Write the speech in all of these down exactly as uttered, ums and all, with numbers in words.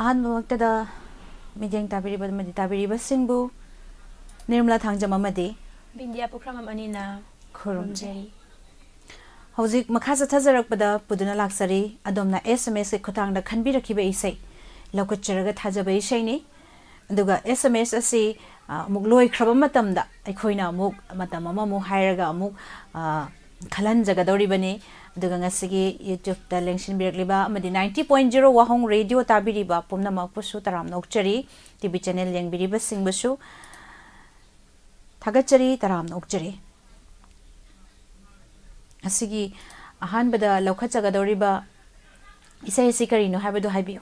ꯑꯍꯥꯟꯕꯃꯛꯇꯗ ꯃꯤꯠꯌꯦꯡ ꯇꯥꯕꯤꯔꯤꯕ ꯑꯃꯗꯤ ꯇꯥꯕꯤꯔꯤꯕꯁꯤꯡꯕꯨ ꯅꯤꯔꯃꯂꯥ ꯊꯥꯡꯖꯝ ꯑꯃꯗꯤ ꯕꯤꯟꯗꯤꯌꯥ ꯄꯨꯈ꯭ꯔꯝꯕꯝ ꯑꯅꯤꯅ ꯈꯨꯔꯨꯝꯖꯔꯤ꯫ ꯈꯨꯔꯨꯝꯖꯔꯤ꯫ ꯍꯧꯖꯤꯛ ꯃꯈꯥ ꯆꯠꯊꯖꯔꯛꯄꯗ ꯄꯨꯗꯨꯅ ꯂꯥꯛꯆꯔꯤ, ꯑꯗꯣꯝꯅ ꯑꯦꯁ ꯑꯦꯝ ꯑꯦꯁꯀꯤ ꯈꯨꯠꯊꯥꯡꯗ ꯈꯟꯕꯤꯔꯛꯈꯤꯕ ꯏꯁꯩ ꯂꯧꯈꯠꯆꯔꯒ ꯊꯥꯖꯕ ꯏꯁꯩꯅꯤ꯫ ꯑꯗꯨꯒ ꯑꯦꯁ ꯑꯦꯝ ꯑꯦꯁ ꯑꯁꯤ, ꯑ, ꯑꯃꯨꯛ ꯂꯣꯏꯈ꯭ꯔꯕ ꯃꯇꯝꯗ ꯑꯩꯈꯣꯏꯅ ꯑꯃꯨꯛ ꯃꯇꯝ ꯑꯃꯃꯨꯛ ꯍꯥꯏꯔꯒ ꯑꯃꯨꯛ, ꯑ, ꯈꯜꯍꯟꯖꯒꯗꯧꯔꯤꯕꯅꯤ꯫ ꯑꯗꯨꯒ ꯉꯁꯤꯒꯤ YouTube-ꯇ ꯂꯦꯡꯁꯤꯟꯕꯤꯔꯛꯂꯤꯕ ꯑꯃꯗꯤ ninety point zero ꯋꯥꯍꯣꯡ ꯔꯦꯗꯤꯑꯣ ꯇꯥꯕꯤꯔꯤꯕ ꯄꯨꯝꯅꯃꯛꯄꯨꯁꯨ ꯇꯔꯥꯝꯅ ꯑꯣꯛꯆꯔꯤ꯫ ꯇꯤ ꯚꯤ channel ꯌꯦꯡꯕꯤꯔꯤꯕꯁꯤꯡꯕꯨꯁꯨ ꯊꯥꯒꯠꯆꯔꯤ, ꯇꯔꯥꯝꯅ ꯑꯣꯛꯆꯔꯤ꯫ ꯑꯁꯤꯒꯤ ꯑꯍꯥꯟꯕꯗ ꯂꯧꯈꯠꯆꯒꯗꯧꯔꯤꯕ ꯏꯁꯩ ꯑꯁꯤ ꯀꯔꯤꯅꯣ ꯍꯥꯏꯕꯗꯨ ꯍꯥꯏꯕꯤꯌꯨ꯫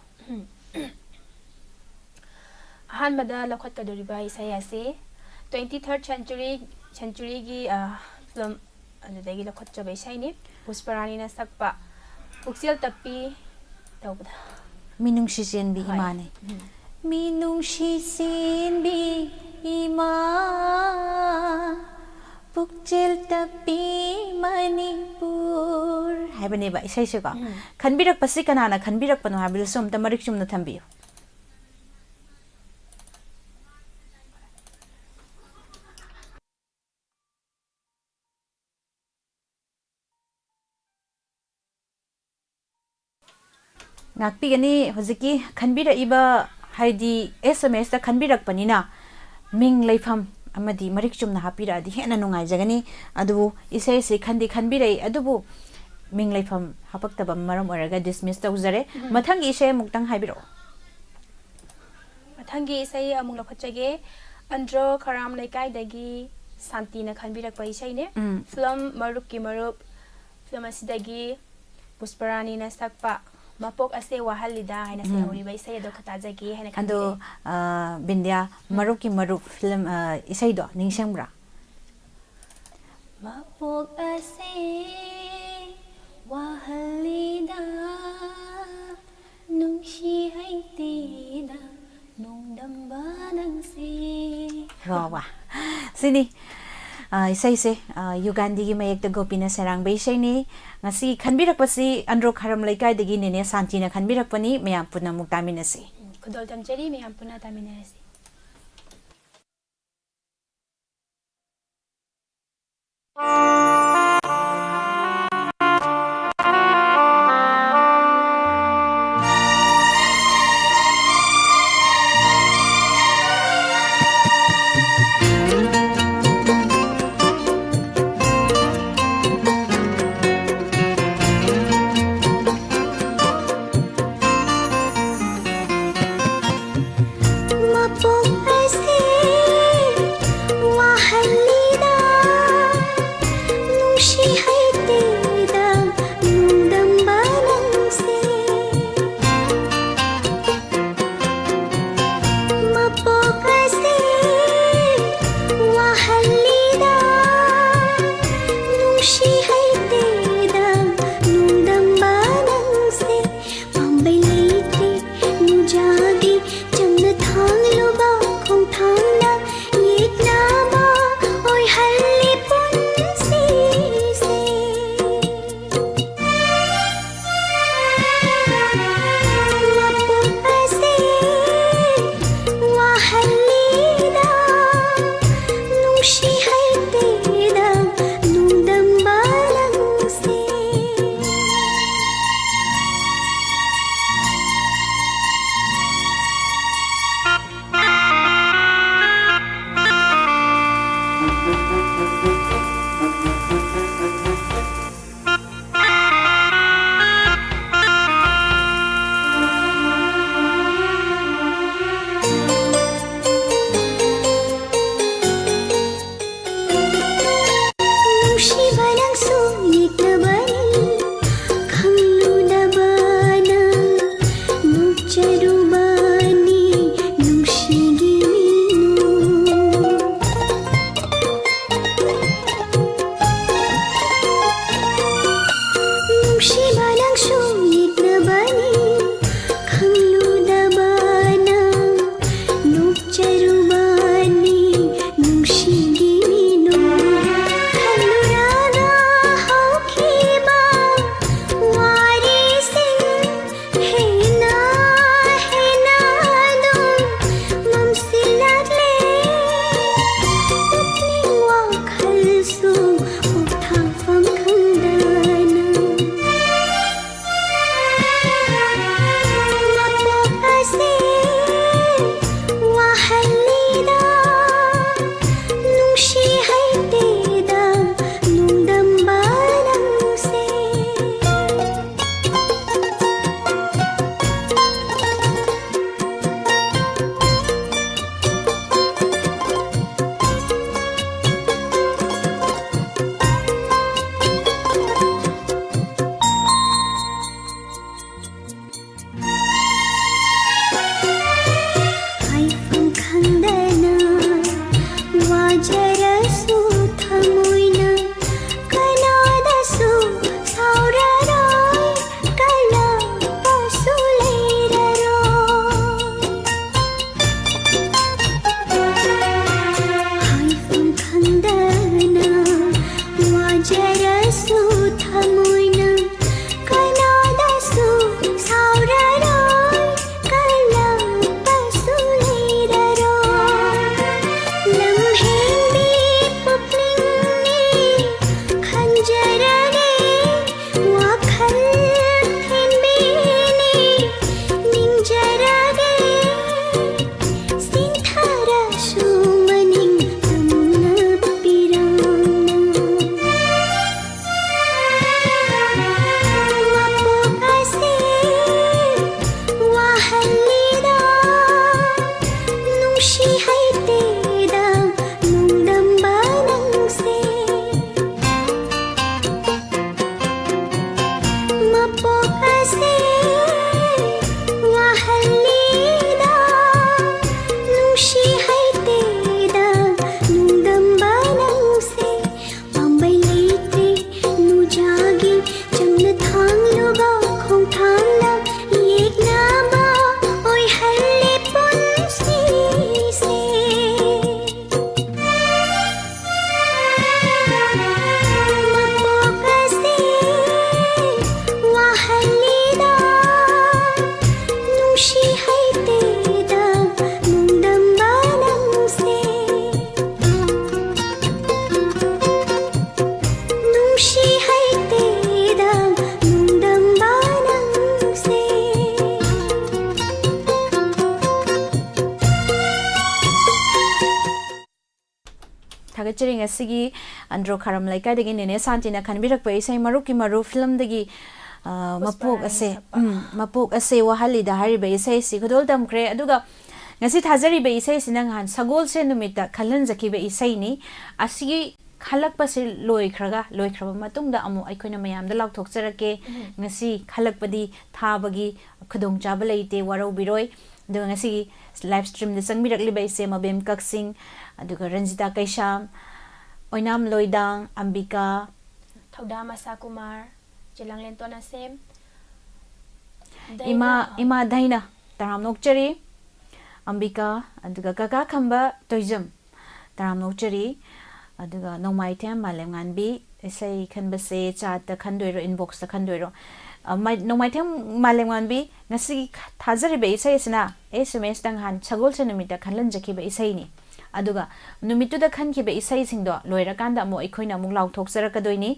ꯑꯍꯥꯟꯕꯗ ꯂꯧꯈꯠꯀꯗꯧꯔꯤꯕ ꯏꯁꯩ ꯑꯁꯤ twenty third century, century-ꯒꯤ, ꯑ, film ꯑꯗꯨꯗꯒꯤ ꯂꯧꯈꯠꯆꯕ ꯏꯁꯩꯅꯤ꯫ ꯄꯨꯁꯄꯔꯥꯅꯤꯅ ꯁꯛꯄ ꯄꯨꯛꯆꯦꯜ ꯇꯞꯄꯤ ꯇꯧꯕꯗ꯫ ꯃꯤꯅꯨꯡꯁꯤ ꯆꯦꯟꯕꯤ ꯍꯣꯏ꯫ ꯏꯃꯥꯅꯦ꯫ ꯎꯝ꯫ ꯃꯤꯅꯨꯡꯁꯤ ꯆꯦꯟꯕꯤ ꯏꯃꯥ, ꯄꯨꯛꯆꯦꯜ ꯇꯞꯄꯤ ꯃꯅꯤꯄꯨꯔ ꯍꯥꯏꯕꯅꯦꯕ ꯏꯁꯩꯁꯦꯀꯣ꯫ ꯎꯝ꯫ ꯈꯟꯕꯤꯔꯛꯄꯁꯤ ꯀꯅꯥꯅ ꯈꯟꯕꯤꯔꯛꯄꯅꯣ ꯍꯥꯏꯕꯗꯨꯁꯨ ꯑꯝꯇ ꯃꯔꯤꯛ ꯆꯨꯝꯅ ꯊꯝꯕꯤꯌꯨ꯫ ꯉꯥꯛꯄꯤꯒꯅꯤ꯫ ꯍꯧꯖꯤꯛꯀꯤ ꯈꯟꯕꯤꯔꯛꯏꯕ, ꯍꯥꯏꯗꯤ ꯑꯦꯁ ꯑꯦꯝ ꯑꯦꯁꯇ ꯈꯟꯕꯤꯔꯛꯄꯅꯤꯅ, ꯃꯤꯡ ꯂꯩꯐꯝ ꯑꯃꯗꯤ ꯃꯔꯤꯛ ꯆꯨꯝꯅ ꯍꯥꯞꯄꯤꯔꯛꯑꯗꯤ ꯍꯦꯟꯅ ꯅꯨꯡꯉꯥꯏꯖꯒꯅꯤ꯫ ꯑꯗꯨꯕꯨ ꯏꯁꯩ ꯑꯁꯤ ꯈꯟꯗꯤ ꯈꯟꯕꯤꯔꯛꯏ, ꯑꯗꯨꯕꯨ ꯃꯤꯡ ꯂꯩꯐꯝ ꯍꯥꯄꯛꯇꯕ ꯃꯔꯝ ꯑꯣꯏꯔꯒ dismiss ꯇꯧꯖꯔꯦ꯫ ꯎꯝ꯫ ꯃꯊꯪꯒꯤ ꯏꯁꯩ ꯑꯃꯨꯛꯇꯪ ꯍꯥꯏꯕꯤꯔꯛꯑꯣ꯫ ꯃꯊꯪꯒꯤ ꯏꯁꯩ ꯑꯃꯨꯛ ꯂꯧꯈꯠꯆꯒꯦ꯫ ꯑꯟꯗ꯭ꯔꯣ ꯈꯔꯥꯝ ꯂꯩꯀꯥꯏꯗꯒꯤ ꯁꯥꯟꯇꯤꯅ ꯈꯟꯕꯤꯔꯛꯄ ꯏꯁꯩꯅꯦ꯫ ꯎꯝ꯫ Film ꯃꯔꯨꯞꯀꯤ ꯃꯔꯨꯞ, film ꯑꯁꯤꯗꯒꯤ ꯄꯨꯁꯄꯔꯥꯅꯤꯅ ꯁꯛꯄ ꯃꯄꯣꯛ ꯑꯁꯦ ꯋꯥꯍꯜꯂꯤꯗ ꯍꯥꯏꯅ ꯎꯝ꯫ ꯁꯩꯍꯧꯔꯤꯕ ꯏꯁꯩ ꯑꯗꯣ ꯈꯇꯥꯖꯒꯦ ꯍꯥꯏꯅ ꯑꯗꯣ, ꯈꯟꯖꯩ꯫ ꯑ, ꯕꯤꯟꯗ꯭ꯌꯥ, ꯎꯝ꯫ ꯃꯔꯨꯞꯀꯤ ꯃꯔꯨꯞ film, ꯑ, ꯏꯁꯩꯗꯣ ꯅꯤꯡꯁꯤꯡꯕ꯭ꯔꯥ? ꯃꯄꯣꯛ ꯑꯁꯦ ꯋꯥꯍꯜꯂꯤꯗ, ꯅꯨꯡꯁꯤ ꯍꯩꯇꯦꯗ, ꯅꯣꯡꯗꯝꯕ ꯅꯪꯁꯦ꯫ ꯋꯥ, ꯋꯥ꯫ ꯁꯤꯅꯤ꯫ ꯑ, ꯏꯁꯩꯁꯦ, ꯑ, ꯌꯨꯒꯥꯟꯗꯤꯒꯤ ꯃꯌꯦꯛꯇ ꯒꯣꯄꯤꯅ ꯁꯩꯔꯥꯡꯕ ꯏꯁꯩꯅꯤ꯫ ꯉꯁꯤ ꯈꯟꯕꯤꯔꯛꯄꯁꯤ ꯑꯟꯗ꯭ꯔꯣ ꯈꯔꯝ ꯂꯩꯀꯥꯏꯗꯒꯤ ꯅꯦꯅꯦ ꯁꯥꯟꯇꯤꯅ ꯈꯟꯕꯤꯔꯛꯄꯅꯤ꯫ ꯃꯌꯥꯝ ꯄꯨꯟꯅ ꯑꯃꯨꯛ ꯇꯥꯃꯤꯟꯅꯁꯤ꯫ ꯈꯨꯗꯣꯜ ꯇꯝꯖꯔꯤ, ꯃꯌꯥꯝ ꯄꯨꯟꯅ ꯇꯥꯃꯤꯟꯅꯔꯁꯤ꯫ ꯃꯄꯣꯛ ꯑꯁꯤ ꯋꯥꯍꯜꯂꯤꯗ, ꯆꯦꯔꯤꯡ ꯑꯁꯤꯒꯤ ꯑꯟꯗ꯭ꯔꯣ ꯈꯥꯔꯝ ꯂꯩꯀꯥꯏꯗꯒꯤ ꯅꯦꯅꯦ ꯁꯥꯟꯇꯤꯅ ꯈꯟꯕꯤꯔꯛꯄ ꯏꯁꯩ ꯃꯔꯨꯞꯀꯤ ꯃꯔꯨꯞ ꯐꯤꯂꯝꯗꯒꯤ, ꯑ, ꯃꯄꯣꯛ ꯄꯨꯁꯄꯔꯥꯅꯤ ꯑꯁꯦ, ꯁꯛꯄ꯫ ꯎꯝ, ꯃꯄꯣꯛ ꯑꯁꯦ ꯋꯥꯍꯜꯂꯤꯗ ꯍꯥꯏꯔꯤꯕ ꯏꯁꯩꯁꯤ ꯈꯨꯗꯣꯜ ꯇꯝꯈ꯭ꯔꯦ꯫ ꯑꯗꯨꯒ ꯉꯁꯤ ꯊꯥꯖꯔꯤꯕ ꯏꯁꯩꯁꯤꯅ ꯅꯍꯥꯟ ꯁꯒꯣꯜꯁꯦꯟ ꯅꯨꯃꯤꯠꯇ ꯈꯜꯍꯟꯖꯈꯤꯕ ꯏꯁꯩꯅꯤ꯫ ꯑꯁꯤꯒꯤ ꯈꯜꯂꯛꯄꯁꯤ ꯂꯣꯏꯈ꯭ꯔꯒ, ꯂꯣꯏꯈ꯭ꯔꯕ ꯃꯇꯨꯡꯗ ꯑꯃꯨꯛ ꯑꯩꯈꯣꯏꯅ ꯃꯌꯥꯝꯗ ꯂꯥꯎꯊꯣꯛꯆꯔꯛꯀꯦ꯫ ꯎꯝ꯫ ꯉꯁꯤ ꯈꯜꯂꯛꯄꯗꯤ ꯊꯥꯕꯒꯤ ꯈꯨꯗꯣꯡꯆꯥꯕ ꯂꯩꯇꯦ, ꯋꯥꯔꯧꯕꯤꯔꯣꯏ꯫ ꯑꯗꯨꯒ ꯉꯁꯤꯒꯤ ꯂꯥꯏꯚ ꯁ꯭ꯇ꯭ꯔꯤꯝꯗ ꯆꯪꯕꯤꯔꯛꯂꯤꯕ ꯏꯆꯦ ꯃꯕꯦꯝ ꯀꯛꯆꯤꯡ, ꯑꯗꯨꯒ ꯔꯟꯖꯤꯇꯥ ꯀꯩꯁꯥꯝ, ꯑꯣꯏꯅꯥꯝ ꯂꯣꯏꯗꯥꯡ, ꯑꯝꯕꯤꯀꯥ, ꯊꯧꯗꯥꯝ ꯑꯁꯥ ꯀꯨꯃꯥꯔ, ꯆꯦꯂꯥꯡꯂꯦꯟꯇꯣꯟ ꯑꯁꯦꯝ, ꯏꯃꯥ, ꯗꯩꯅ, ꯏꯃꯥ ꯗꯩꯅ ꯇꯔꯥꯝꯅ ꯑꯣꯛꯆꯔꯤ꯫ ꯑꯝꯕꯤꯀꯥ, ꯑꯗꯨꯒ ꯀꯀꯥ ꯈꯝꯕ ꯇꯣꯏꯖꯝ ꯇꯔꯥꯝꯅ ꯑꯣꯛꯆꯔꯤ꯫ ꯑꯗꯨꯒ ꯅꯣꯡꯃꯥꯏꯊꯦꯝ ꯃꯥꯂꯦꯝꯉꯥꯟꯕꯤ, ꯏꯁꯩ ꯈꯟꯕꯁꯦ ꯆꯥꯠꯇ ꯈꯟꯗꯣꯏꯔꯣ, ꯏꯟꯕꯣꯛꯁꯇ ꯈꯟꯗꯣꯏꯔꯣ? ꯑ, ꯃꯥꯏ-, ꯅꯣꯡꯃꯥꯏꯊꯦꯝ ꯃꯥꯂꯦꯝꯉꯥꯟꯕꯤ, ꯉꯁꯤꯒꯤ ꯊꯥꯖꯔꯤꯕ ꯏꯁꯩ ꯑꯁꯤꯅ ꯑꯦꯁ ꯑꯦꯝ ꯑꯦꯁꯇ ꯅꯍꯥꯟ ꯁꯒꯣꯜꯁꯦꯟ ꯅꯨꯃꯤꯠꯇ ꯈꯜꯍꯟꯖꯈꯤꯕ ꯏꯁꯩꯅꯤ꯫ ꯑꯗꯨꯒ ꯅꯨꯃꯤꯠꯇꯨꯗ ꯈꯟꯈꯤꯕ ꯏꯁꯩꯁꯤꯡꯗꯣ ꯂꯣꯏꯔꯀꯥꯟꯗ ꯑꯃꯨꯛ ꯑꯩꯈꯣꯏꯅ ꯑꯃꯨꯛ ꯂꯥꯎꯊꯣꯛꯆꯔꯛꯀꯗꯣꯏꯅꯤ꯫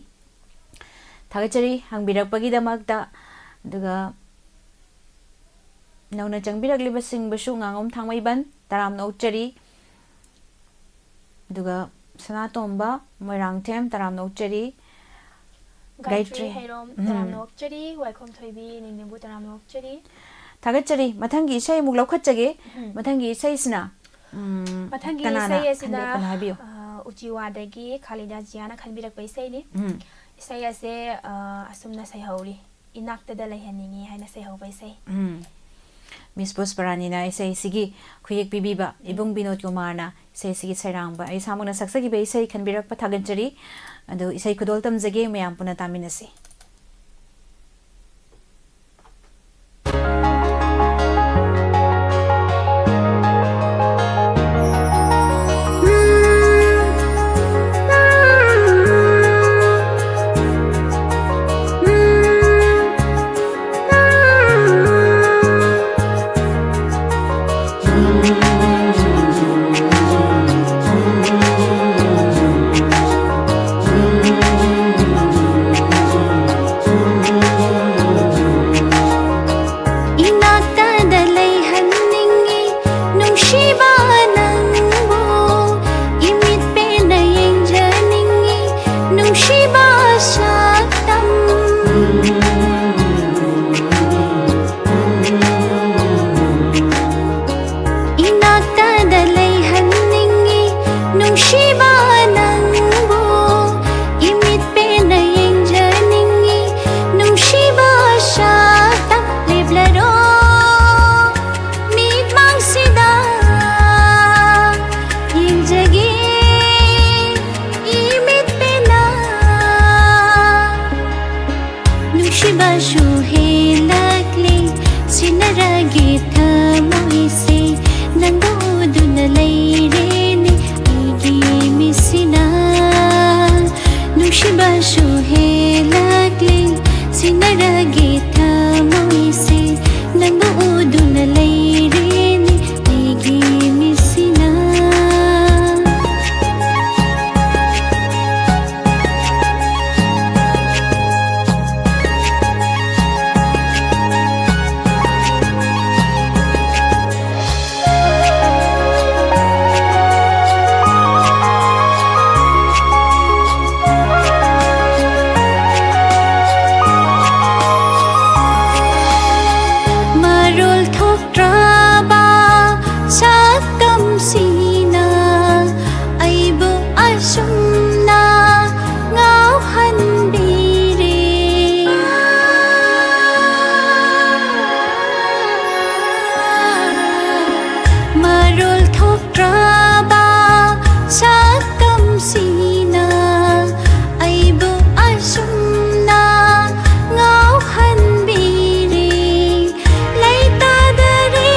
ꯊꯥꯒꯠꯆꯔꯤ ꯍꯪꯕꯤꯔꯛꯄꯒꯤꯗꯃꯛꯇ꯫ ꯑꯗꯨꯒ ꯅꯧꯅ ꯆꯪꯕꯤꯔꯛꯂꯤꯕꯁꯤꯡꯕꯨꯁꯨ ꯉꯥꯉꯣꯝ ꯊꯥꯡꯃꯩꯕꯟ ꯇꯔꯥꯝꯅ ꯑꯣꯛꯆꯔꯤ꯫ ꯑꯗꯨꯒ ꯁꯅꯥꯇꯣꯝꯕ ꯃꯣꯏꯔꯥꯡꯊꯦꯝ ꯇꯔꯥꯝꯅ ꯑꯣꯛꯆꯔꯤ꯫ ꯒꯥꯌꯇ꯭ꯔꯤ ꯒꯥꯌꯇ꯭ꯔꯤ꯫ ꯍꯩꯔꯣꯝ ꯎꯝ꯫ ꯇꯔꯥꯝꯅ ꯑꯣꯛꯆꯔꯤ꯫ ꯋꯥꯏꯈꯣꯝ ꯊꯣꯏꯕꯤ ꯅꯤꯡꯅꯤꯡꯕꯨ ꯇꯔꯥꯝꯅ ꯑꯣꯛꯆꯔꯤ꯫ ꯊꯥꯒꯠꯆꯔꯤ꯫ ꯃꯊꯪꯒꯤ ꯏꯁꯩ ꯑꯃꯨꯛ ꯂꯧꯈꯠꯆꯒꯦ꯫ ꯎꯝ꯫ ꯃꯊꯪꯒꯤ ꯏꯁꯩꯁꯤꯅ, ꯎꯝ, ꯃꯊꯪꯒꯤ ꯀꯅꯥꯅ ꯏꯁꯩ ꯑꯁꯤꯅ, ꯈꯟꯕꯤꯔꯛꯄꯅꯣ ꯍꯥꯏꯕꯤꯌꯨ꯫ ꯑ, ꯎꯆꯤꯋꯥꯗꯒꯤ ꯈꯥꯂꯤꯗꯥ ꯖꯤꯌꯥꯅ ꯈꯟꯕꯤꯔꯛꯄ ꯏꯁꯩꯅꯤ꯫ ꯎꯝ꯫ ꯏꯁꯩ ꯑꯁꯦ, ꯑ, ꯑꯁꯨꯝꯅ ꯁꯩꯍꯧꯔꯤ꯫ ꯏꯅꯥꯛꯇꯗ ꯂꯩꯍꯟꯅꯤꯡꯉꯤ ꯍꯥꯏꯅ ꯁꯩꯍꯧꯕ ꯏꯁꯩ꯫ ꯎꯝ꯫ ꯃꯤꯁ ꯄꯨꯁꯄꯔꯥꯅꯤꯅ ꯏꯁꯩꯁꯤꯒꯤ ꯈꯨꯌꯦꯛ ꯄꯤꯕꯤꯕ, ꯎꯝ꯫ ꯏꯕꯨꯡ ꯕꯤꯅꯣꯗ ꯀꯨꯃꯥꯔꯅ ꯏꯁꯩꯁꯤꯒꯤ ꯁꯩꯔꯥꯡꯕ, ꯑꯩ ꯏꯁꯥꯃꯛꯅ ꯁꯛꯆꯈꯤꯕ ꯏꯁꯩ ꯈꯟꯕꯤꯔꯛꯄ ꯊꯥꯒꯠꯆꯔꯤ꯫ ꯑꯗꯨ ꯏꯁꯩ ꯈꯨꯗꯣꯜ ꯇꯝꯖꯒꯦ, ꯃꯌꯥꯝ ꯄꯨꯟꯅ ꯇꯥꯃꯤꯟꯅꯁꯤ꯫ ꯅꯔꯒꯦ ꯊꯃꯣꯏꯁꯦ, ꯅꯪꯕꯨ ꯎꯗꯨꯅ ꯂꯩꯔꯦꯅꯦ ꯑꯩꯒꯤ ꯃꯤꯠꯁꯤꯅ꯫ ꯅꯨꯡꯁꯤꯕꯁꯨ ꯍꯦꯜꯂꯛꯂꯦ, ꯁꯤꯟꯅꯔꯒꯦ ꯊꯃꯣꯏꯁꯦ, ꯅꯪꯕꯨ ꯎꯗꯨꯅ ꯂꯩꯔꯦꯅꯦ ꯑꯩꯒꯤ ꯃꯤꯠꯁꯤꯅ꯫ ꯃꯔꯣꯜ ꯊꯣꯛꯇ꯭ꯔꯕ ꯁꯛꯇꯝꯁꯤꯅ ꯑꯩꯕꯨ ꯑꯁꯨꯝꯅ ꯉꯥꯎꯍꯟꯕꯤꯔꯦ꯫ ꯃꯔꯣꯜ ꯊꯣꯛꯇ꯭ꯔꯕ ꯁꯛꯇꯝꯁꯤꯅ ꯑꯩꯕꯨ ꯑꯁꯨꯝꯅ ꯉꯥꯎꯍꯟꯕꯤꯔꯦ꯫ ꯂꯩꯇꯥꯗꯔꯦ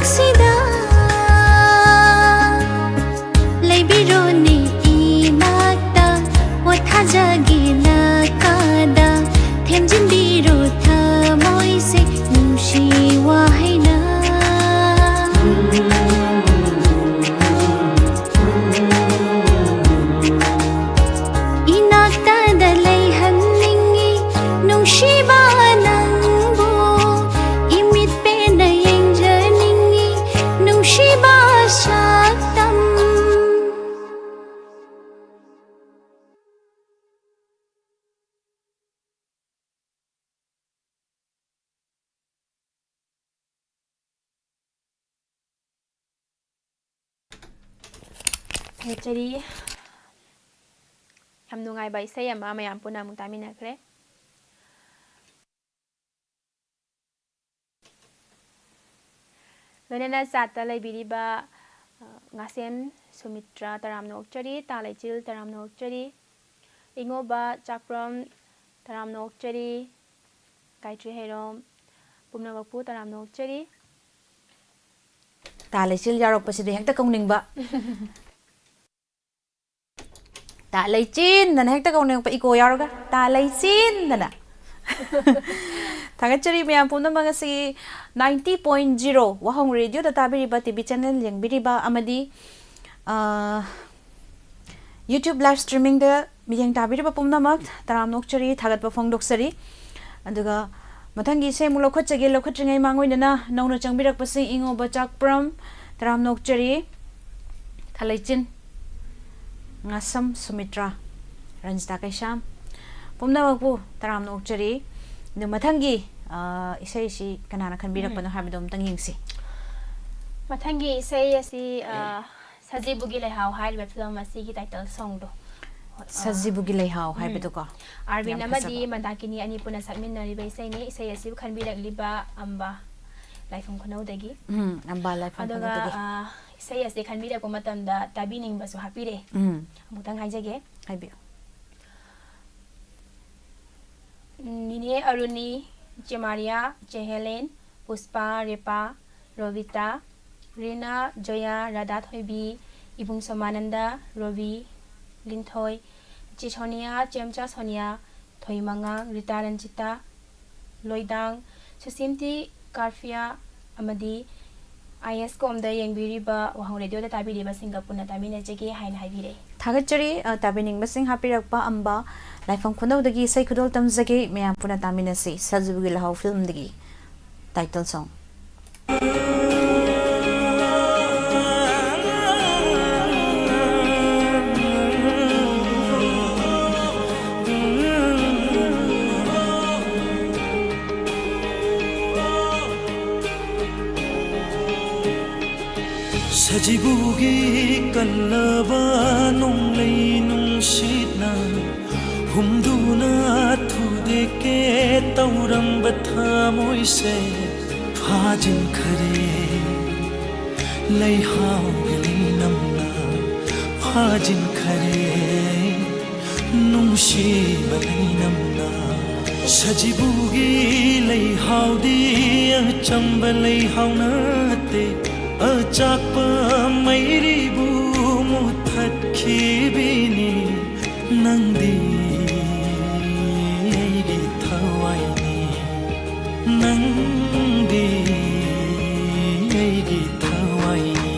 ꯁꯤꯗ ꯂꯩꯕꯤꯔꯣꯅꯦ ꯏꯅꯥꯛꯇ, ꯄꯣꯊꯥꯖꯒꯦ ꯅꯥꯀꯥꯗ, ꯊꯦꯝꯖꯤꯟꯕꯤꯔꯣ ꯊꯃꯣꯏꯁꯦ ꯅꯨꯡꯁꯤ ꯋꯥꯍꯩꯅ꯫ ꯏꯅꯥꯛꯇꯗ ꯂꯩꯍꯟꯅꯤꯡꯉꯤ ꯅꯨꯡꯁꯤꯕ ꯅꯪꯕꯨ, ꯏꯃꯤꯠ ꯄꯦꯟꯅ ꯌꯦꯡꯖꯅꯤꯡꯉꯤ ꯅꯨꯡꯁꯤꯕ ꯁꯛꯇꯝ꯫ ꯊꯥꯒꯠꯆꯔꯤ꯫ ꯌꯥꯝ ꯅꯨꯡꯉꯥꯏꯕ ꯏꯁꯩ ꯑꯃ ꯃꯌꯥꯝ ꯄꯨꯟꯅ ꯑꯃꯨꯛ ꯇꯥꯃꯤꯟꯅꯈ꯭ꯔꯦ꯫ ꯂꯣꯏꯅꯅ ꯆꯥꯠꯇ ꯂꯩꯕꯤꯔꯤꯕ, ꯑ, ꯉꯥꯁꯦꯝ ꯁꯨꯃꯤꯇ꯭ꯔ ꯇꯔꯥꯝꯅ ꯑꯣꯛꯆꯔꯤ, ꯇꯥ ꯂꯩꯆꯤꯜ ꯇꯔꯥꯝꯅ ꯑꯣꯛꯆꯔꯤ, ꯏꯉꯣꯕ ꯆꯥꯛꯄ꯭ꯔꯝ ꯇꯔꯥꯝꯅ ꯑꯣꯛꯆꯔꯤ, ꯒꯥꯌꯇ꯭ꯔꯤ ꯍꯩꯔꯣꯝ ꯄꯨꯝꯅꯃꯛꯄꯨ ꯇꯔꯥꯝꯅ ꯑꯣꯛꯆꯔꯤ꯫ ꯇꯥ ꯂꯩꯆꯤꯜ ꯌꯥꯎꯔꯛꯄꯁꯤꯗꯤ ꯍꯦꯛꯇ ꯀꯧꯅꯤꯡꯕ꯫ ꯇꯥ ꯂꯩꯆꯤꯟꯗꯅ ꯍꯦꯛꯇ ꯀꯧꯅꯤꯡꯉꯛꯄ, ꯏꯀꯣ ꯌꯥꯎꯔꯒ, ꯇꯥ ꯂꯩꯆꯤꯟꯗꯅ꯫ ꯊꯥꯒꯠꯆꯔꯤ ꯃꯌꯥꯝ ꯄꯨꯝꯅꯃꯛ ꯑꯁꯤ ninety point zero ꯋꯥꯍꯣꯡ ꯔꯦꯗꯤꯑꯣꯗ ꯇꯥꯕꯤꯔꯤꯕ, ꯇꯤ ꯚꯤ ꯆꯦꯅꯦꯜ ꯌꯦꯡꯕꯤꯔꯤꯕ ꯑꯃꯗꯤ, ꯑ, YouTube live streamingꯗ ꯃꯤꯠꯌꯦꯡ ꯇꯥꯕꯤꯔꯤꯕ ꯄꯨꯝꯅꯃꯛ ꯇꯔꯥꯝꯅ ꯑꯣꯛꯆꯔꯤ, ꯊꯥꯒꯠꯄ ꯐꯣꯡꯗꯣꯛꯆꯔꯤ꯫ ꯑꯗꯨꯒ ꯃꯊꯪꯒꯤ ꯏꯁꯩ ꯑꯃꯨꯛ ꯂꯧꯈꯠꯆꯒꯦ꯫ ꯂꯧꯈꯠꯇ꯭ꯔꯤꯉꯩ ꯃꯥꯡꯑꯣꯏꯅꯅ ꯅꯧꯅ ꯆꯪꯕꯤꯔꯛꯄꯁꯤꯡ ꯏꯉꯣꯕ ꯆꯥꯛꯄ꯭ꯔꯝ, ꯇꯔꯥꯝꯅ ꯑꯣꯛꯆꯔꯤ, ꯊꯥꯂꯩꯆꯤꯟ, ꯉꯥꯁꯝ ꯁꯨꯃꯤꯇ꯭ꯔꯥ, ꯔꯟꯖꯤꯇꯥ ꯀꯩꯁꯥꯝ, ꯄꯨꯝꯅꯃꯛꯄꯨ ꯇꯔꯥꯝꯅ ꯑꯣꯛꯆꯔꯤ꯫ ꯑꯗꯨ ꯃꯊꯪꯒꯤ, ꯑ, ꯏꯁꯩꯁꯤ ꯀꯅꯥꯅ ꯈꯟꯕꯤꯔꯛꯄꯅꯣ ꯎꯝ꯫ ꯍꯥꯏꯕꯗꯣ ꯑꯃꯨꯛꯇꯪ ꯌꯦꯡꯁꯤ꯫ ꯃꯊꯪꯒꯤ ꯏꯁꯩ ꯑꯁꯤ, ꯑ, ꯁꯖꯤꯕꯨꯒꯤ ꯂꯩꯍꯥꯎ ꯍꯥꯏꯔꯤꯕ ꯐꯤꯂꯝ ꯑꯁꯤꯒꯤ title songꯗꯣ꯫ ꯑ, ꯁꯖꯤꯕꯨꯒꯤ ꯂꯩꯍꯥꯎ ꯎꯝ꯫ ꯍꯥꯏꯕꯗꯨꯀꯣ꯫ ꯑꯥꯔꯕꯤꯟ ꯌꯥꯝ ꯑꯃꯗꯤ ꯐꯖꯕ꯫ ꯃꯟꯗꯥꯀꯤꯅꯤ ꯑꯅꯤ ꯄꯨꯟꯅ ꯁꯛꯃꯤꯟꯅꯔꯤꯕ ꯏꯁꯩꯅꯤ꯫ ꯏꯁꯩ ꯑꯁꯤ ꯈꯟꯕꯤꯔꯛꯂꯤꯕ ꯑꯝꯕ ꯂꯥꯏꯐꯝ ꯈꯨꯅꯧꯗꯒꯤ꯫ ꯎꯝ, ꯑꯝꯕ ꯂꯥꯏꯐꯝ ꯑꯗꯨꯒ, ꯈꯨꯅꯧꯗꯒꯤ꯫ ꯑ, ꯏꯁꯩ ꯑꯁꯤ ꯈꯟꯕꯤꯔꯛꯄ ꯃꯇꯝꯗ ꯇꯥꯕꯤꯅꯤꯡꯕꯁꯨ ꯍꯥꯞꯄꯤꯔꯛꯑꯦ꯫ ꯎꯝ꯫ ꯑꯃꯨꯛꯇꯪ ꯍꯥꯏꯖꯒꯦ꯫ ꯍꯥꯏꯕꯤꯌꯨ꯫ ꯅꯤꯅꯦ ꯑꯔꯨꯅꯤ, ꯏꯆꯦ ꯃꯥꯔꯤꯌꯥ, ꯏꯆꯦ ꯍꯦꯂꯦꯟ, ꯄꯨꯁꯄꯥ, ꯔꯦꯄꯥ, ꯔꯣꯕꯤꯇꯥ, ꯔꯤꯅꯥ, ꯖꯣꯌꯥ, ꯔꯥꯙꯥ ꯊꯣꯏꯕꯤ, ꯏꯕꯨꯡ ꯁꯣꯃꯥꯅꯟꯗ, ꯔꯣꯕꯤ, ꯂꯤꯟꯊꯣꯏ, ꯏꯆꯦ ꯁꯣꯅꯤꯌꯥ, ꯆꯦꯝꯆꯥ ꯁꯣꯅꯤꯌꯥ, ꯊꯣꯏꯃꯉꯥꯡ, ꯔꯤꯇꯥ ꯔꯟꯖꯤꯇꯥ, ꯂꯣꯏꯗꯥꯡ, ꯁꯨꯁꯤꯝꯇꯤ ꯀꯥꯔꯐꯤꯌꯥ ꯑꯃꯗꯤ ꯑꯥꯏ ꯑꯦꯁ ꯀꯣꯝꯗ ꯌꯦꯡꯕꯤꯔꯤꯕ ꯋꯥꯍꯪ ꯔꯦꯗꯤꯑꯣꯗ ꯇꯥꯕꯤꯔꯤꯕꯁꯤꯡꯒ ꯄꯨꯟꯅ ꯇꯥꯃꯤꯟꯅꯖꯒꯦ ꯍꯥꯏꯅ ꯍꯥꯏꯕꯤꯔꯛꯏ꯫ ꯊꯥꯒꯠꯆꯔꯤ꯫ ꯑ, ꯇꯥꯕꯤꯅꯤꯡꯕꯁꯤꯡ ꯍꯥꯞꯄꯤꯔꯛꯄ ꯑꯝꯕ ꯂꯥꯏꯐꯝ ꯈꯨꯅꯧꯗꯒꯤ ꯏꯁꯩ ꯈꯨꯗꯣꯜ ꯇꯝꯖꯒꯦ꯫ ꯃꯌꯥꯝ ꯄꯨꯟꯅ ꯇꯥꯃꯤꯟꯅꯁꯤ꯫ ꯁꯖꯤꯕꯨꯒꯤ ꯂꯩꯍꯥꯎ ꯐꯤꯂꯝꯗꯒꯤ title song꯫ ꯁꯖꯤꯕꯨꯒꯤ ꯀꯜꯂꯕ ꯅꯣꯡꯂꯩ ꯅꯨꯡꯁꯤꯠꯅ ꯍꯨꯝꯗꯨꯅ ꯊꯨꯗꯦꯛꯀꯦ ꯇꯧꯔꯝꯕ ꯊꯃꯣꯏꯁꯦ ꯐꯥꯖꯤꯟꯈꯔꯦ꯫ ꯂꯩꯍꯥꯎꯒꯤ ꯂꯩꯅꯝꯅ ꯐꯥꯖꯤꯟꯈꯔꯦ꯫ ꯅꯨꯡꯁꯤꯕ ꯂꯩꯅꯝꯅ ꯁꯖꯤꯕꯨꯒꯤ ꯂꯩꯍꯥꯎꯗꯤ ꯑꯆꯝꯕ ꯂꯩꯍꯥꯎ ꯅꯠꯇꯦ꯫ ꯑꯆꯥꯛꯄ ꯃꯩꯔꯤꯕꯨ ꯃꯨꯊꯠꯈꯤꯕꯤꯅꯤ꯫ ꯅꯪꯗꯤ ꯑꯩꯒꯤ ꯊꯋꯥꯏꯅꯤ꯫ ꯅꯪꯗꯤ ꯑꯩꯒꯤ ꯊꯋꯥꯏꯅꯤ꯫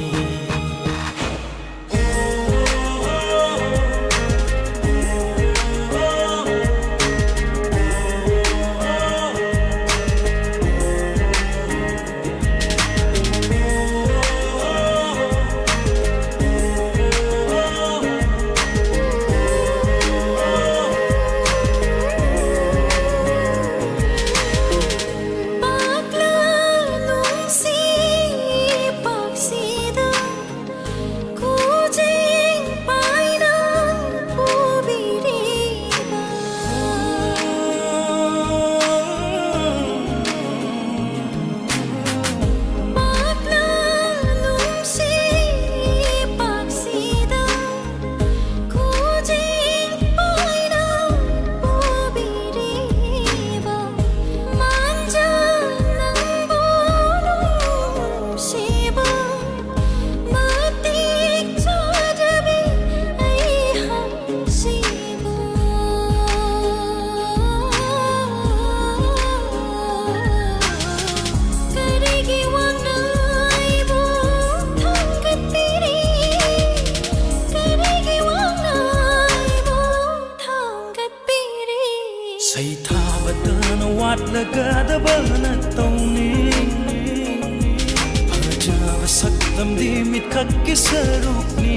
ꯇꯝꯗꯤ ꯃꯤꯠꯈꯛꯀꯤ ꯁꯔꯨꯛꯅꯤ꯫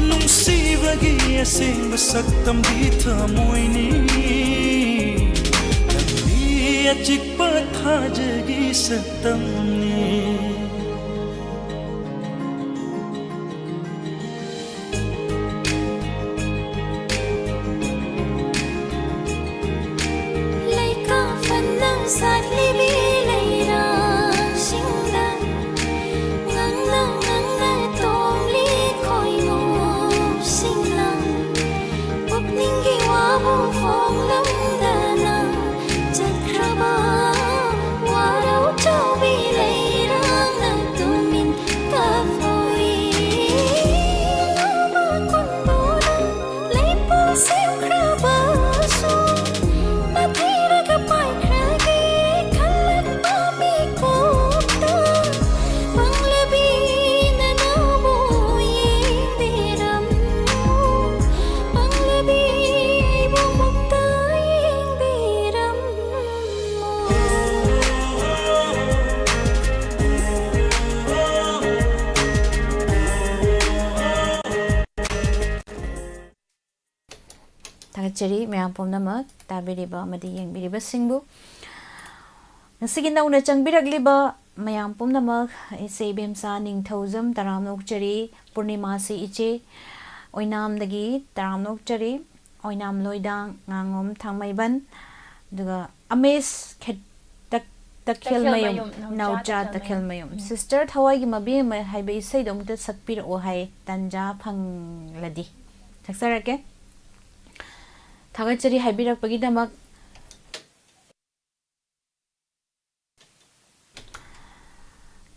ꯅꯨꯡꯁꯤꯕꯒꯤ ꯑꯁꯦꯡꯕ ꯁꯛꯇꯝꯗꯤ ꯊꯃꯣꯏꯅꯤ꯫ ꯇꯝꯗꯤ ꯑꯆꯤꯛꯄ ꯊꯥꯖꯒꯤ ꯁꯛꯇꯝꯅꯤ꯫ ꯂꯩꯀꯥ ꯐꯅ ꯁꯥꯠꯂꯤꯕꯤ ꯂꯩꯔꯥꯡꯁꯤꯡꯗ ꯉꯥꯡꯅ ꯉꯥꯡꯅ ꯇꯣꯡꯂꯤ ꯈꯣꯏꯃꯨꯁꯤꯡꯅ ꯄꯨꯛꯅꯤꯡꯒꯤ ꯋꯥꯕꯨ ꯐꯣꯡꯂꯝꯗꯅ ꯆꯠꯈ꯭ꯔꯕ ꯋꯥꯔꯧ ꯆꯥꯎꯕꯤ ꯂꯩꯔꯥꯡꯅ ꯇꯨꯃꯤꯟ ꯀꯥꯞꯊꯣꯛꯏ꯫ ꯃꯈꯣꯟꯗꯨꯅ ꯂꯩꯄꯥꯛ ꯁꯦꯝꯈ꯭ꯔꯕꯁꯨ ꯅꯥꯊꯩꯔꯒ ꯄꯥꯏꯈ꯭ꯔꯒꯦ ꯈꯜꯂꯝꯕ ꯃꯤꯀꯨꯞꯇ ꯄꯪꯂꯕꯤ ꯅꯅꯥꯎꯕꯨ ꯌꯦꯡꯕꯤꯔꯝꯃꯨ꯫ ꯄꯪꯂꯕꯤ ꯑꯩꯕꯨ ꯃꯨꯛꯇ ꯌꯦꯡꯕꯤꯔꯝꯃꯨ꯫ ꯊꯥꯒꯠꯆꯔꯤ ꯃꯌꯥꯝ ꯄꯨꯝꯅꯃꯛ ꯇꯥꯕꯤꯔꯤꯕ ꯑꯃꯗꯤ ꯌꯦꯡꯕꯤꯔꯤꯕꯁꯤꯡꯕꯨ꯫ ꯉꯁꯤꯒꯤ ꯅꯧꯅ ꯆꯪꯕꯤꯔꯛꯂꯤꯕ ꯃꯌꯥꯝ ꯄꯨꯝꯅꯃꯛ, ꯏꯆꯦ ꯏꯕꯦꯝꯆꯥ ꯅꯤꯡꯊꯧꯖꯝ ꯇꯔꯥꯝꯅ ꯑꯣꯛꯆꯔꯤ꯫ ꯄꯨꯔꯅꯤꯃꯥꯁꯤ ꯏꯆꯦ ꯑꯣꯏꯅꯥꯝꯗꯒꯤ ꯇꯔꯥꯝꯅ ꯑꯣꯛꯆꯔꯤ꯫ ꯑꯣꯏꯅꯥꯝ ꯂꯣꯏꯗꯥꯡ ꯉꯥꯉꯣꯝ ꯊꯥꯡꯃꯩꯕꯟ, ꯑꯗꯨꯒ ꯑꯃꯦꯁ ꯈꯦꯠ-, ꯇꯛ-, ꯇꯈꯦꯜꯃꯌꯨꯝ, ꯇꯈꯦꯜꯃꯌꯨꯝ, ꯅꯥꯎꯆꯥ ꯅꯥꯎꯆꯥ ꯇꯈꯦꯜꯃꯌꯨꯝ꯫ ꯇꯈꯦꯜꯃꯌꯨꯝ꯫ ꯎꯝ꯫ ꯁꯤꯁꯇꯔ ꯊꯋꯥꯏꯒꯤ ꯃꯕꯦꯝꯃ ꯍꯥꯏꯕ ꯏꯁꯩꯗꯣ ꯑꯃꯨꯛꯇ ꯁꯛꯄꯤꯔꯛꯑꯣ ꯍꯥꯏ, ꯇꯟꯖꯥ ꯐꯪꯂꯗꯤ꯫ ꯁꯛꯆꯔꯛꯀꯦ꯫ ꯊꯥꯒꯠꯆꯔꯤ ꯍꯥꯏꯕꯤꯔꯛꯄꯒꯤꯗꯃꯛ꯫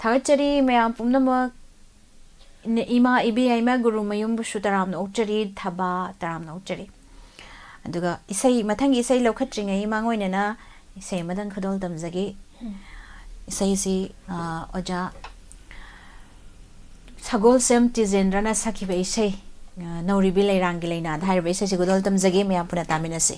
ꯊꯥꯒꯠꯆꯔꯤ ꯃꯌꯥꯝ ꯄꯨꯝꯅꯃꯛ꯫ ꯏꯃꯥ ꯏꯕꯦ ꯌꯥꯏꯃ ꯒꯨꯔꯨ ꯃꯌꯨꯝꯕꯨꯁꯨ ꯇꯔꯥꯝꯅ ꯑꯣꯛꯆꯔꯤ, ꯊꯕꯥ ꯇꯔꯥꯝꯅ ꯑꯣꯛꯆꯔꯤ꯫ ꯑꯗꯨꯒ ꯏꯁꯩ, ꯃꯊꯪꯒꯤ ꯏꯁꯩ ꯂꯧꯈꯠꯇ꯭ꯔꯤꯉꯩ ꯃꯥꯡꯑꯣꯏꯅꯅ ꯏꯁꯩ ꯑꯃꯗꯪ ꯈꯨꯗꯣꯜ ꯇꯝꯖꯒꯦ꯫ ꯎꯝ꯫ ꯏꯁꯩꯁꯤ, ꯑ, ꯑꯣꯖꯥ ꯁꯒꯣꯜꯁꯦꯝ ꯇꯤꯖꯦꯟꯗ꯭ꯔꯅ ꯁꯛꯈꯤꯕ ꯏꯁꯩ, ꯑ, ꯅꯧꯔꯤꯕꯤ ꯂꯩꯔꯥꯡꯒꯤ ꯂꯩꯅꯥꯗ ꯍꯥꯏꯔꯤꯕ ꯏꯁꯩꯁꯤ ꯈꯨꯗꯣꯜ ꯇꯝꯖꯒꯦ, ꯃꯌꯥꯝ ꯄꯨꯟꯅ ꯇꯥꯃꯤꯟꯅꯁꯤ꯫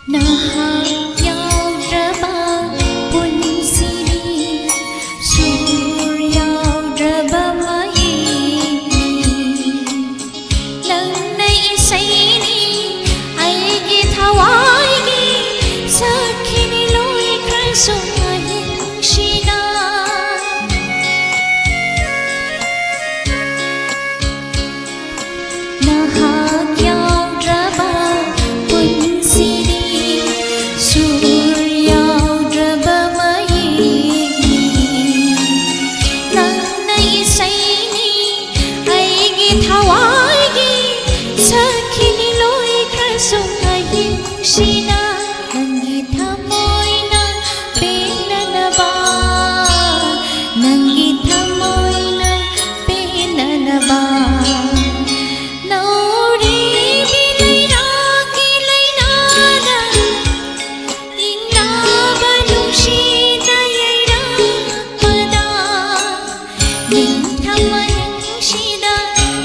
ꯅꯍꯥꯛ ꯌꯥꯎꯗ꯭ꯔꯕ ꯄꯨꯟꯁꯤꯅꯤ, ꯁꯨꯔ ꯌꯥꯎꯗ꯭ꯔꯕ ꯃꯌꯦꯛꯅꯤ꯫ ꯅꯪꯅ ꯏꯁꯩꯅꯤ, ꯑꯩꯒꯤ ꯊꯋꯥꯏꯒꯤ ꯁꯛꯈꯤꯅꯤ ꯂꯣꯏꯈ꯭ꯔꯁꯨ ꯑꯍꯤꯡꯁꯤꯗ꯫ ꯅꯍꯥꯛ ꯌꯥꯎꯗ꯭ꯔꯕ ꯄꯨꯟꯁꯤꯅꯤ, ꯁꯨꯔ ꯌꯥꯎꯗ꯭ꯔꯕ ꯃꯌꯦꯛꯅꯤ꯫ ꯅꯪꯅ ꯏꯁꯩꯅꯤ, ꯑꯩꯒꯤ ꯊꯋꯥꯏꯒꯤ ꯁꯛꯈꯤꯅꯤ ꯂꯣꯏꯈ꯭ꯔꯁꯨ ꯑꯍꯤꯡꯁꯤꯗ꯫ ꯅꯪꯒꯤ ꯊꯃꯣꯏꯅ ꯄꯦꯟꯅꯅꯕ, ꯅꯪꯒꯤ ꯊꯃꯣꯏꯅ ꯄꯦꯟꯅꯅꯕ꯫ ꯅꯧꯔꯤꯕꯤ ꯂꯩꯔꯥꯛꯀꯤ ꯂꯩꯅꯥꯗ ꯏꯪꯂꯕ ꯅꯨꯡꯁꯤꯅ ꯌꯩꯔꯛꯄꯗ, ꯅꯤꯡꯊꯝ ꯑꯍꯤꯡꯁꯤꯗ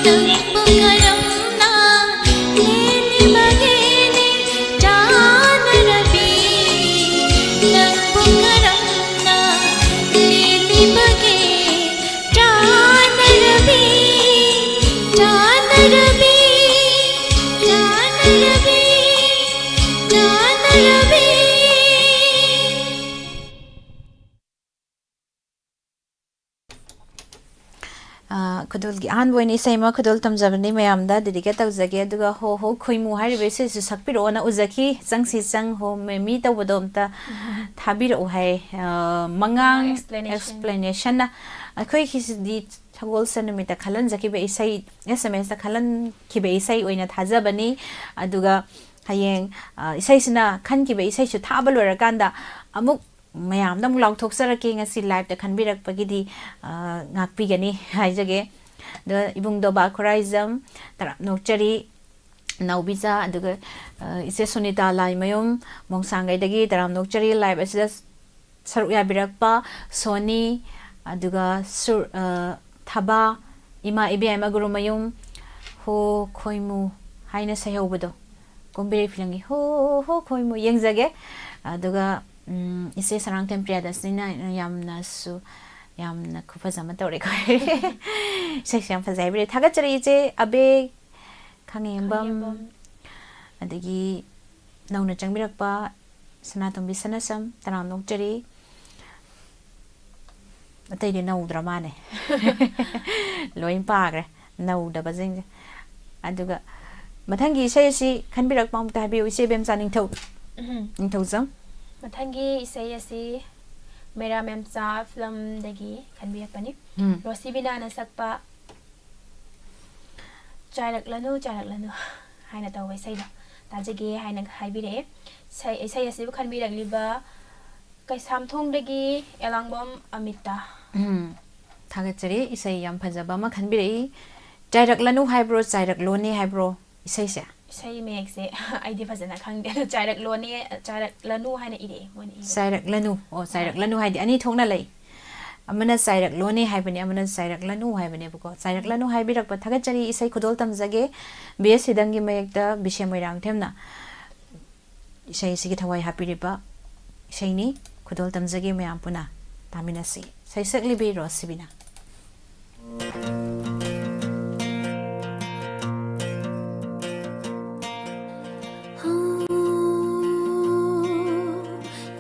ꯅꯪꯕꯨ ꯀꯔꯝꯅ ꯂꯦꯜꯂꯤꯕꯒꯦꯅꯦ ꯇꯥꯟꯅꯔꯕꯤ? ꯅꯪꯕꯨ ꯀꯔꯝꯅ ꯂꯦꯜꯂꯤꯕꯒꯦ ꯇꯥꯟꯅꯔꯕꯤ? ꯇꯥꯟꯅꯔꯕꯤ, ꯇꯥꯟꯅꯔꯕꯤ, ꯇꯥꯟꯅꯔꯕꯤ꯫ ꯑ, ꯈꯨꯗꯣꯜꯒꯤ ꯑꯍꯥꯟꯕ ꯑꯣꯏꯅ ꯏꯁꯩ ꯑꯃ ꯈꯨꯗꯣꯜ ꯇꯝꯖꯕꯅꯤ ꯃꯌꯥꯝꯗ dedicate ꯇꯧꯖꯒꯦ꯫ ꯑꯗꯨꯒ ꯍꯣ ꯍꯣ ꯈꯣꯏꯃꯨ ꯍꯥꯏꯔꯤꯕ ꯏꯁꯩꯁꯨ ꯁꯛꯄꯤꯔꯛꯑꯣꯅ ꯎꯖꯈꯤ꯫ ꯆꯪꯁꯤ ꯆꯪ ꯍꯣ ꯃꯦꯃꯤ ꯇꯧꯕꯗꯣ ꯑꯝꯇ ꯊꯥꯕꯤꯔꯛꯎ ꯍꯥꯏ꯫ ꯑ, ꯃꯉꯥꯡ explanation꯫ Explanationꯅ ꯑꯩꯈꯣꯏꯒꯤꯁꯤꯗꯤ ꯁꯒꯣꯜꯁꯦꯟ ꯅꯨꯃꯤꯠꯇ ꯈꯜꯍꯟꯖꯈꯤꯕ ꯏꯁꯩ, S M Sꯇ ꯈꯜꯍꯟꯈꯤꯕ ꯏꯁꯩ ꯑꯣꯏꯅ ꯊꯥꯖꯕꯅꯤ꯫ ꯑꯗꯨꯒ ꯍꯌꯦꯡ, ꯑ, ꯏꯁꯩꯁꯤꯅ ꯈꯟꯈꯤꯕ ꯏꯁꯩꯁꯨ ꯊꯥꯕ ꯂꯣꯏꯔꯀꯥꯟꯗ ꯑꯃꯨꯛ ꯃꯌꯥꯝꯗ ꯑꯃꯨꯛ ꯂꯥꯎꯊꯣꯛꯆꯔꯛꯀꯦ, ꯉꯁꯤ ꯂꯥꯏꯞꯇ ꯈꯟꯕꯤꯔꯛꯄꯒꯤꯗꯤ, ꯑ, ꯉꯥꯛꯄꯤꯒꯅꯤ ꯍꯥꯏꯖꯒꯦ꯫ ꯑꯗꯣ ꯏꯕꯨꯡꯗꯣ ꯕꯥ ꯈꯨꯔꯥꯏꯖꯝ, ꯇꯔꯥꯝ ꯅꯣꯛꯆꯔꯤ꯫ ꯅꯥꯎꯕꯤꯆꯥ, ꯑꯗꯨꯒ, ꯑ, ꯏꯆꯦ ꯁꯨꯅꯤꯇꯥ ꯂꯥꯏꯃꯌꯨꯝ, ꯃꯣꯡꯁꯥꯡꯒꯩꯗꯒꯤ ꯇꯔꯥꯝ ꯅꯣꯛꯆꯔꯤ꯫ ꯂꯥꯏꯞ ꯑꯁꯤꯗ ꯁꯔꯨꯛ ꯌꯥꯕꯤꯔꯛꯄ ꯁꯣꯅꯤ, ꯑꯗꯨꯒ ꯁꯨꯔ-, ꯑ, ꯊꯕꯥ, ꯏꯃꯥ ꯏꯕꯦꯝꯃ ꯒꯨꯔꯨꯃꯌꯨꯝ, ꯍꯣ ꯈꯣꯏꯃꯨ ꯍꯥꯏꯅ ꯁꯩꯍꯧꯕꯗꯣ, ꯀꯨꯝꯕꯤꯔꯩ ꯐꯤꯂꯝꯒꯤ ꯍꯣ ꯍꯣ ꯈꯣꯏꯃꯨ ꯌꯦꯡꯖꯒꯦ꯫ ꯑꯗꯨꯒ, ꯎꯝ, ꯏꯆꯦ ꯁꯔꯥꯡꯊꯦꯝ ꯄ꯭ꯔꯤꯌꯥꯗꯁꯅꯤꯅ ꯌꯥꯝꯅꯁꯨ, ꯌꯥꯝꯅ ꯈꯨꯐꯖ ꯑꯃ ꯇꯧꯔꯦꯀꯣ꯫ ꯏꯁꯩꯁꯨ ꯌꯥꯝ ꯐꯖꯩ ꯍꯥꯏꯕꯤꯔꯦ꯫ ꯊꯥꯒꯠꯆꯔꯤ ꯏꯆꯦ ꯑꯕꯦ ꯈꯥꯉꯦꯝꯕꯝ, ꯈꯥꯉꯦꯝꯕꯝ꯫ ꯑꯗꯒꯤ ꯅꯧꯅ ꯆꯪꯕꯤꯔꯛꯄ ꯁꯅꯥꯇꯣꯝꯕꯤ ꯁꯅꯥꯁꯝ, ꯇꯔꯥꯝ ꯅꯣꯛꯆꯔꯤ꯫ ꯑꯇꯩꯗꯤ ꯅꯧꯗ꯭ꯔ ꯃꯥꯅꯦ꯫ ꯂꯣꯏ ꯄꯥꯈ꯭ꯔꯦ, ꯅꯧꯗꯕꯁꯤꯡꯁꯦ꯫ ꯑꯗꯨꯒ ꯃꯊꯪꯒꯤ ꯏꯁꯩ ꯑꯁꯤ ꯈꯟꯕꯤꯔꯛꯄ ꯑꯃꯨꯛꯇ ꯍꯥꯏꯕꯤꯌꯨ, ꯏꯆꯦ ꯏꯕꯦꯝꯆꯥ ꯅꯤꯡꯊꯧ-, ꯎꯝ꯫ ꯅꯤꯡꯊꯧꯖꯝ꯫ ꯃꯊꯪꯒꯤ ꯏꯁꯩ ꯑꯁꯤ ꯃꯦꯔꯥ ꯃꯦꯝꯆꯥ ꯐꯤꯂꯝꯗꯒꯤ ꯈꯟꯕꯤꯔꯛꯄꯅꯤ꯫ ꯎꯝ꯫ ꯔꯣꯁꯤꯕꯤꯅꯥꯅ ꯁꯛꯄ ꯆꯥꯏꯔꯛꯂꯅꯨ, ꯆꯥꯏꯔꯛꯂꯅꯨ ꯍꯥꯏꯅ ꯇꯧꯕ ꯏꯁꯩꯗꯣ ꯇꯥꯖꯒꯦ ꯍꯥꯏꯅ ꯍꯥꯏꯕꯤꯔꯛꯑꯦ꯫ ꯏꯁꯩ, ꯏꯁꯩ ꯑꯁꯤꯕꯨ ꯈꯟꯕꯤꯔꯛꯂꯤꯕ ꯀꯩꯁꯥꯝꯊꯣꯡꯗꯒꯤ ꯑꯦꯂꯥꯡꯕꯝ ꯑꯃꯤꯇꯥ꯫ ꯎꯝ, ꯊꯥꯒꯠꯆꯔꯤ꯫ ꯏꯁꯩ ꯌꯥꯝ ꯐꯖꯕ ꯑꯃ ꯈꯟꯕꯤꯔꯛꯏ꯫ ꯆꯥꯏꯔꯛꯂꯅꯨ ꯍꯥꯏꯕ꯭ꯔꯣ, ꯆꯥꯏꯔꯛꯂꯣꯅꯦ ꯍꯥꯏꯕ꯭ꯔꯣ ꯏꯁꯩꯁꯦ? ꯏꯁꯩ ꯃꯌꯦꯛꯁꯦ ꯑꯩꯗꯤ ꯐꯖꯅ ꯈꯪꯗꯦ꯫ ꯑꯗꯣ ꯆꯥꯏꯔꯛꯂꯣꯅꯦ, ꯆꯥꯏꯔꯛꯂꯅꯨ ꯍꯥꯏꯅ ꯏꯔꯛꯑꯦ ꯃꯣꯏꯅ ꯏꯕ꯫ ꯆꯥꯏꯔꯛꯂꯅꯨ꯫ ꯑꯣ, ꯑꯥ꯫ ꯆꯥꯏꯔꯛꯂꯅꯨ ꯍꯥꯏꯗꯤ ꯑꯅꯤ ꯊꯣꯛꯅ ꯂꯩ꯫ ꯑꯃꯅ ꯆꯥꯏꯔꯛꯂꯣꯅꯦ ꯍꯥꯏꯕꯅꯦ, ꯑꯃꯅ ꯆꯥꯏꯔꯛꯂꯅꯨ ꯍꯥꯏꯕꯅꯦꯕꯀꯣ꯫ ꯆꯥꯏꯔꯛꯂꯅꯨ ꯍꯥꯏꯕꯤꯔꯛꯄ ꯊꯥꯒꯠꯆꯔꯤ꯫ ꯏꯁꯩ ꯈꯨꯗꯣꯜ ꯇꯝꯖꯒꯦ꯫ ꯕꯤ ꯑꯦꯁ ꯁꯤꯗꯪꯒꯤ ꯃꯌꯦꯛꯇ ꯕꯤꯁꯦꯝ ꯃꯣꯏꯔꯥꯡꯊꯦꯝꯅ ꯏꯁꯩ ꯑꯁꯤꯒꯤ ꯊꯋꯥꯏ ꯍꯥꯞꯄꯤꯔꯤꯕ ꯏꯁꯩꯅꯤ꯫ ꯈꯨꯗꯣꯜ ꯇꯝꯖꯒꯦ ꯃꯌꯥꯝ ꯄꯨꯟꯅ ꯇꯥꯃꯤꯟꯅꯁꯤ꯫ ꯁꯩꯁꯛꯂꯤꯕꯤ ꯔꯣꯁꯤꯕꯤꯅꯥ꯫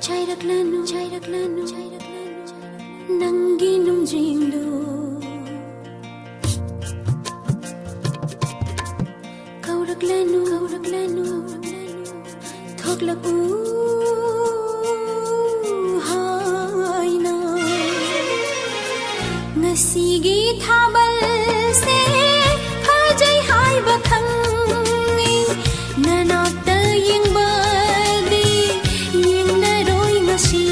ꯆꯥꯏꯔꯛꯂꯅꯨ, ꯆꯥꯏꯔꯛꯂꯅꯨ, ꯆꯥꯏꯔꯛꯂꯅꯨ, ꯅꯪꯒꯤ ꯅꯨꯡꯖꯤꯡꯗꯨ꯫ ꯀꯧꯔꯛꯂꯅꯨ, ꯀꯧꯔꯛꯂꯅꯨ, ꯊꯣꯛꯂꯛꯎ ꯍꯥꯏꯅ꯫ ꯉꯁꯤꯒꯤ ꯊꯥꯕꯜꯁꯦ ꯐꯖꯩ ꯍꯥꯏꯕ ꯈꯪꯉꯤ, ꯅꯅꯥꯛꯇ ꯌꯦꯡꯕꯗꯤ ꯌꯦꯡꯂꯔꯣꯏ ꯉꯁꯤ꯫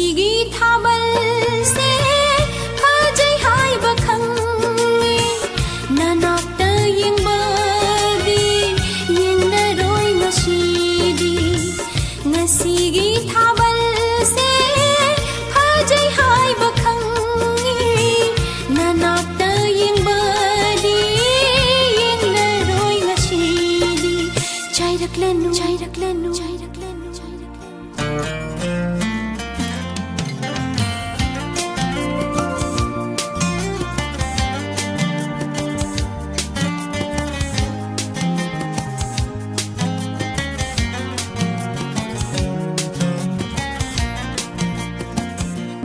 ꯁꯤꯒꯤ ꯊꯥꯕꯜꯁꯦ ꯐꯖꯩ ꯍꯥꯏꯕ ꯈꯪꯉꯦ, ꯅꯅꯥꯛꯇ ꯌꯦꯡꯕꯗꯤ ꯌꯦꯡꯂꯔꯣꯏ ꯉꯁꯤꯗꯤ꯫ ꯉꯁꯤꯒꯤ ꯊꯥꯕꯜꯁꯦ ꯐꯖꯩ ꯍꯥꯏꯕ ꯈꯪꯉꯦ, ꯅꯅꯥꯛꯇ ꯌꯦꯡꯕꯗꯤ ꯌꯦꯡꯂꯔꯣꯏ ꯉꯁꯤꯗꯤ꯫ ꯆꯥꯏꯔꯛꯂꯅꯨ, ꯆꯥꯏꯔꯛꯂꯅꯨ, ꯆꯥꯏꯔꯛꯂꯅꯨ, ꯆꯥꯏꯔꯛꯂꯅꯨ꯫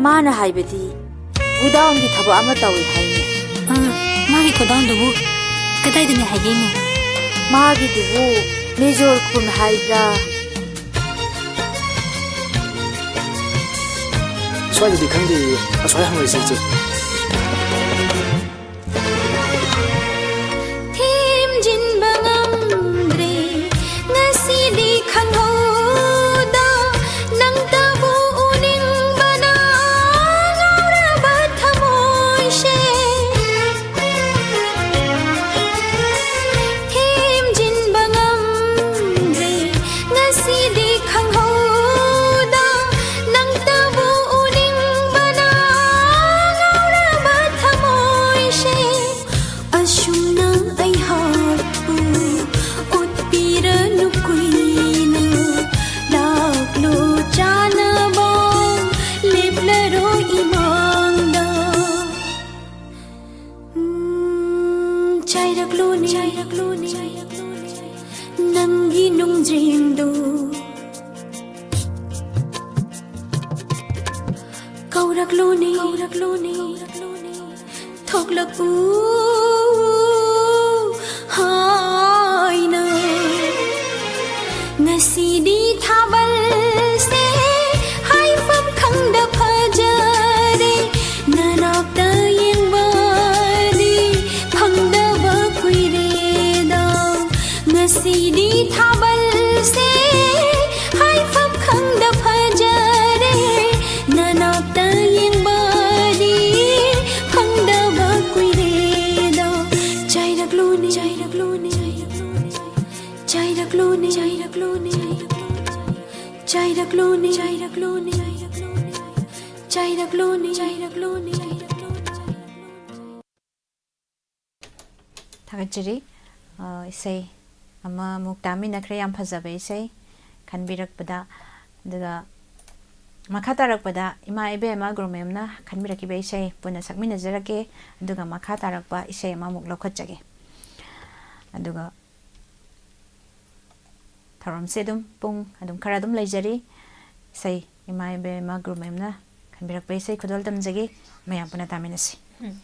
ꯃꯥꯅ ꯍꯥꯏꯕꯗꯤ ꯒꯨꯗꯥꯎꯟꯒꯤ ꯊꯕꯛ ꯑꯃ ꯇꯧꯏ ꯍꯥꯏꯅꯦ꯫ ꯑꯥ, ꯃꯥꯒꯤ ꯒꯣꯗꯥꯎꯟꯗꯨꯕꯨ ꯀꯗꯥꯏꯗꯅꯤ ꯍꯥꯏꯒꯦꯅꯦ? ꯃꯥꯒꯤꯗꯨꯕꯨ ꯃꯦꯖꯣꯔ ꯈꯨꯟ ꯍꯥꯏꯕ꯭ꯔꯥ? ꯁ꯭ꯋꯥꯏꯗꯗꯤ ꯈꯪꯗꯦꯌꯦ꯫ ꯑꯁ꯭ꯋꯥꯏ ꯍꯪꯉꯨꯔꯁꯤ, ꯏꯆꯦ꯫ ꯊꯦꯝꯖꯤꯟꯕ ꯉꯝꯗ꯭ꯔꯦ ꯉꯁꯤꯗꯤ ꯈꯪꯍꯧꯗ, ꯅꯪꯇꯕꯨ ꯎꯅꯤꯡꯕꯅ ꯉꯥꯎꯔꯕ ꯊꯃꯣꯏꯁꯦ꯫ ꯊꯦꯝꯖꯤꯟꯕ ꯉꯝꯗ꯭ꯔꯦ ꯉꯁꯤꯗꯤ ꯈꯪꯍꯧꯗ, ꯅꯪꯇꯕꯨ ꯎꯅꯤꯡꯕꯅ ꯉꯥꯎꯔꯕ ꯊꯃꯣꯏꯁꯦ꯫ ꯑꯁꯨꯝꯅ ꯑꯩꯍꯥꯛꯄꯨ ꯑꯣꯠꯄꯤꯔꯅꯨ ꯀꯨꯏꯅ, ꯂꯥꯛꯂꯣ ꯆꯥꯅꯕ ꯂꯦꯞꯂꯔꯣ ꯏꯃꯥꯡꯗ꯫ ꯎꯝ, ꯆꯥꯏꯔꯛꯂꯣꯅꯦ, ꯆꯥꯏꯔꯛꯂꯣꯅꯦ, ꯅꯪꯒꯤ ꯅꯨꯡꯖꯦꯡꯗꯣ꯫ ꯀꯧꯔꯛꯂꯣꯅꯦ, ꯀꯧꯔꯛꯂꯣꯅꯦ, ꯊꯣꯛꯂꯛꯎ ꯍꯥꯏꯅ꯫ ꯉꯁꯤꯗꯤ ꯊꯥꯕꯜꯁꯦ ꯍꯥꯏꯐꯝ ꯈꯪꯗ ꯐꯖꯔꯦ, ꯅꯅꯥꯛꯇ ꯌꯦꯡꯕꯗꯤ ꯐꯪꯗꯕ ꯀꯨꯏꯔꯦꯗ꯫ ꯉꯁꯤꯗꯤ ꯊꯥꯕꯜꯁꯦ ꯍꯥꯏꯐꯝ ꯈꯪꯗ ꯐꯖꯔꯦ, ꯆꯥꯏꯔꯛꯂꯣꯅꯦ, ꯆꯥꯏꯔꯛꯂꯣꯅꯦ, ꯆꯥꯏꯔꯛꯂꯣꯅꯦ, ꯆꯥꯏꯔꯛꯂꯣꯅꯦ, ꯆꯥꯏꯔꯛꯂꯣꯅꯦ꯫ ꯊꯥꯒꯠꯆꯔꯤ꯫ ꯑ, ꯏꯁꯩ ꯑꯃꯃꯨꯛ ꯇꯥꯃꯤꯟꯅꯈ꯭ꯔꯦ, ꯌꯥꯝ ꯐꯖꯕ ꯏꯁꯩ ꯈꯟꯕꯤꯔꯛꯄꯗ꯫ ꯑꯗꯨꯒ ꯃꯈꯥ ꯇꯥꯔꯛꯄꯗ ꯏꯃꯥ ꯏꯕꯦꯝꯃ ꯒꯨꯔꯨ ꯃꯦꯝꯅ ꯈꯟꯕꯤꯔꯛꯈꯤꯕ ꯏꯁꯩ ꯄꯨꯟꯅ ꯁꯛꯃꯤꯟꯅꯖꯔꯛꯀꯦ꯫ ꯑꯗꯨꯒ ꯃꯈꯥ ꯇꯥꯔꯛꯄ ꯏꯁꯩ ꯑꯃꯃꯨꯛ ꯂꯧꯈꯠꯆꯒꯦ꯫ ꯑꯗꯨꯒ ꯊꯧꯔꯝꯁꯦ ꯑꯗꯨꯝ ꯄꯨꯡ ꯑꯗꯨꯝ ꯈꯔ ꯑꯗꯨꯝ ꯂꯩꯖꯔꯤ꯫ ꯏꯁꯩ ꯏꯃꯥ ꯏꯕꯦꯝꯃ ꯒꯨꯔꯨ ꯃꯦꯝꯅ ꯈꯟꯕꯤꯔꯛꯄ ꯏꯁꯩ ꯈꯨꯗꯣꯜ ꯇꯝꯖꯒꯦ꯫ ꯃꯌꯥꯝ ꯄꯨꯟꯅ ꯇꯥꯃꯤꯟꯅꯁꯤ꯫ ꯎꯝ꯫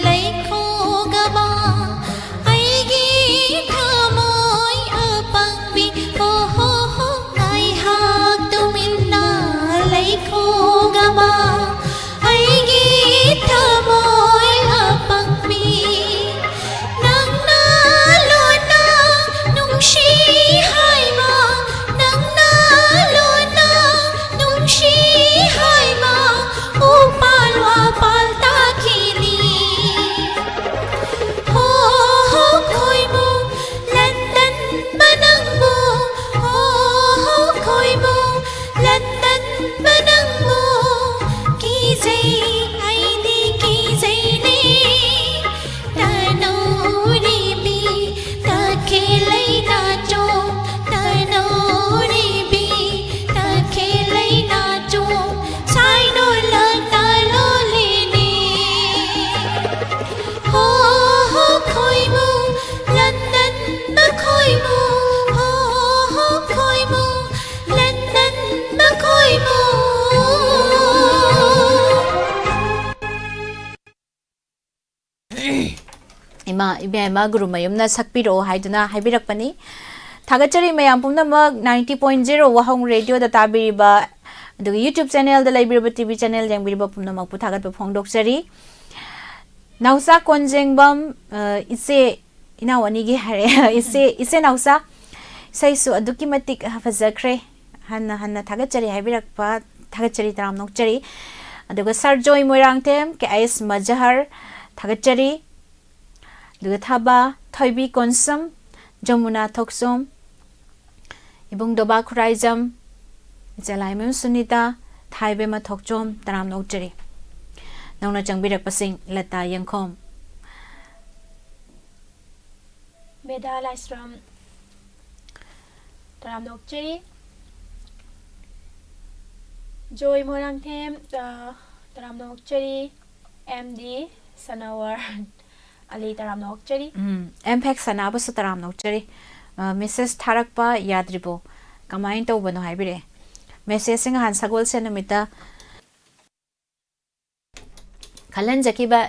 ꯂꯩꯈꯣꯒꯕ ꯑꯩꯒꯤ ꯊꯃꯣꯏ ꯑꯄꯪꯕꯤ, ꯍꯣ ꯍꯣ ꯍꯣ, ꯉꯥꯏꯍꯥꯛ ꯇꯨꯃꯤꯟꯅ ꯂꯩꯈꯣꯒꯕ ꯑꯩꯒꯤ ꯊꯃꯣꯏ ꯑꯄꯪꯕꯤ, ꯅꯪꯅ ꯂꯣꯟꯅ ꯅꯨꯡꯁꯤ ꯍꯥꯏꯕ, ꯅꯪꯅ ꯂꯣꯟꯅ ꯅꯨꯡꯁꯤ ꯍꯥꯏꯕ ꯎꯄꯥꯜ ꯋꯥꯄꯥꯜ ꯇꯥꯈꯤꯅꯤ꯫ ꯍꯣ ꯍꯣ ꯈꯣꯏꯃꯨ ꯂꯟꯗꯟꯕ ꯅꯪꯕꯨ, ꯍꯣ ꯍꯣ ꯈꯣꯏꯃꯨ ꯂꯟꯗꯟꯕ ꯅꯪꯕꯨ ꯀꯤꯖꯩ, ꯑꯩꯗꯤ ꯀꯤꯖꯩꯅꯦ꯫ ꯇꯅꯧꯔꯤꯕꯤ ꯇꯈꯦꯂꯩ ꯅꯥꯆꯣꯝ, ꯇꯅꯧꯔꯤꯕꯤ ꯇꯈꯦꯂꯩ ꯅꯥꯆꯣꯝ, ꯁꯥꯏꯅꯣ ꯂꯛꯇ ꯂꯣꯂꯤꯅꯤ꯫ ꯍꯣ ꯍꯣ ꯈꯣꯏꯃꯨ ꯂꯟꯗꯟꯕ ꯈꯣꯏꯃꯨ, ꯍꯣ ꯍꯣ ꯈꯣꯏꯃꯨ ꯂꯟꯗꯟꯕ ꯈꯣꯏꯃꯨ꯫ ꯏꯃꯥ ꯏꯕꯦꯝꯃ ꯒꯨꯔꯨꯃꯌꯨꯝꯅ ꯁꯛꯄꯤꯔꯛꯑꯣ ꯍꯥꯏꯗꯨꯅ ꯍꯥꯏꯕꯤꯔꯛꯄꯅꯤ꯫ ꯊꯥꯒꯠꯆꯔꯤ ꯃꯌꯥꯝ ꯄꯨꯝꯅꯃꯛ ninety point zero ꯋꯥꯍꯣꯡ ꯔꯦꯗꯤꯑꯣꯗ ꯇꯥꯕꯤꯔꯤꯕ, ꯑꯗꯨꯒ YouTube ꯆꯦꯅꯦꯜꯗ ꯂꯩꯕꯤꯔꯤꯕ, ꯇꯤ ꯚꯤ ꯆꯦꯅꯦꯜ ꯌꯦꯡꯕꯤꯔꯤꯕ ꯄꯨꯝꯅꯃꯛꯄꯨ ꯊꯥꯒꯠꯄ ꯐꯣꯡꯗꯣꯛꯆꯔꯤ꯫ ꯅꯥꯎꯆꯥ ꯀꯣꯟꯖꯦꯡꯕꯝ, ꯑ, ꯏꯆꯦ, ꯏꯅꯥꯎ ꯑꯅꯤꯒꯤ ꯍꯥꯏꯔꯦ꯫ ꯏꯆꯦ, ꯏꯆꯦ ꯅꯥꯎꯆꯥ, ꯏꯁꯩꯁꯨ ꯑꯗꯨꯛꯀꯤ ꯃꯇꯤꯛ ꯐꯖꯈ꯭ꯔꯦ꯫ ꯍꯟꯅ ꯍꯟꯅ ꯊꯥꯒꯠꯆꯔꯤ ꯍꯥꯏꯕꯤꯔꯛꯄ, ꯊꯥꯒꯠꯆꯔꯤ, ꯇꯔꯥꯝꯅ ꯑꯣꯛꯆꯔꯤ꯫ ꯑꯗꯨꯒ ꯁꯥꯔ ꯖꯣꯏ ꯃꯣꯏꯔꯥꯡꯊꯦꯝ, ꯀꯦ ꯑꯥꯏ ꯑꯦꯁ ꯃꯖꯍꯔ, ꯊꯥꯒꯠꯆꯔꯤ꯫ ꯑꯗꯨꯒ ꯊꯥꯕ ꯊꯣꯏꯕꯤ ꯀꯣꯟꯁꯝ, ꯖꯃꯨꯅꯥ ꯊꯣꯛꯆꯣꯝ, ꯏꯕꯨꯡꯗꯣꯕ ꯈꯨꯔꯥꯏꯖꯝ, ꯏꯆꯦ ꯂꯥꯏꯃꯌꯨꯝ ꯁꯨꯅꯤꯇꯥ, ꯊꯥꯏꯕꯦꯝꯃ ꯊꯣꯛꯆꯣꯝ, ꯇꯔꯥꯝꯅ ꯑꯣꯛꯆꯔꯤ꯫ ꯅꯧꯅ ꯆꯪꯕꯤꯔꯛꯄꯁꯤꯡ, ꯂꯇꯥ ꯌꯦꯡꯈꯣꯝ, ꯃꯦꯙꯥ ꯂꯥꯏꯁ꯭ꯔꯝ, ꯇꯔꯥꯝꯅ ꯑꯣꯛꯆꯔꯤ꯫ ꯖꯣꯏ ꯃꯣꯏꯔꯥꯡꯊꯦꯝ, ꯑ, ꯇꯔꯥꯝꯅ ꯑꯣꯛꯆꯔꯤ꯫ ꯑꯦꯝ ꯗꯤ ꯁꯅꯥꯋꯥꯔ ꯑꯂꯤ, ꯇꯔꯥꯝꯅ ꯑꯣꯛꯆꯔꯤ꯫ ꯎꯝ, ꯑꯦꯝ ꯐꯦꯛ ꯁꯅꯥꯕꯨꯁꯨ ꯇꯔꯥꯝꯅ ꯑꯣꯛꯆꯔꯤ꯫ ꯑ, ꯃꯦꯁꯦꯖ ꯊꯥꯔꯛꯄ ꯌꯥꯗ꯭ꯔꯤꯕꯣ? ꯀꯃꯥꯏꯅ ꯇꯧꯕꯅꯣ ꯍꯥꯏꯕꯤꯔꯛꯑꯦ꯫ ꯃꯦꯁꯦꯖꯁꯦ ꯉꯍꯥꯟ ꯁꯒꯣꯜꯁꯦꯟ ꯅꯨꯃꯤꯠꯇ ꯈꯜꯍꯟꯖꯈꯤꯕ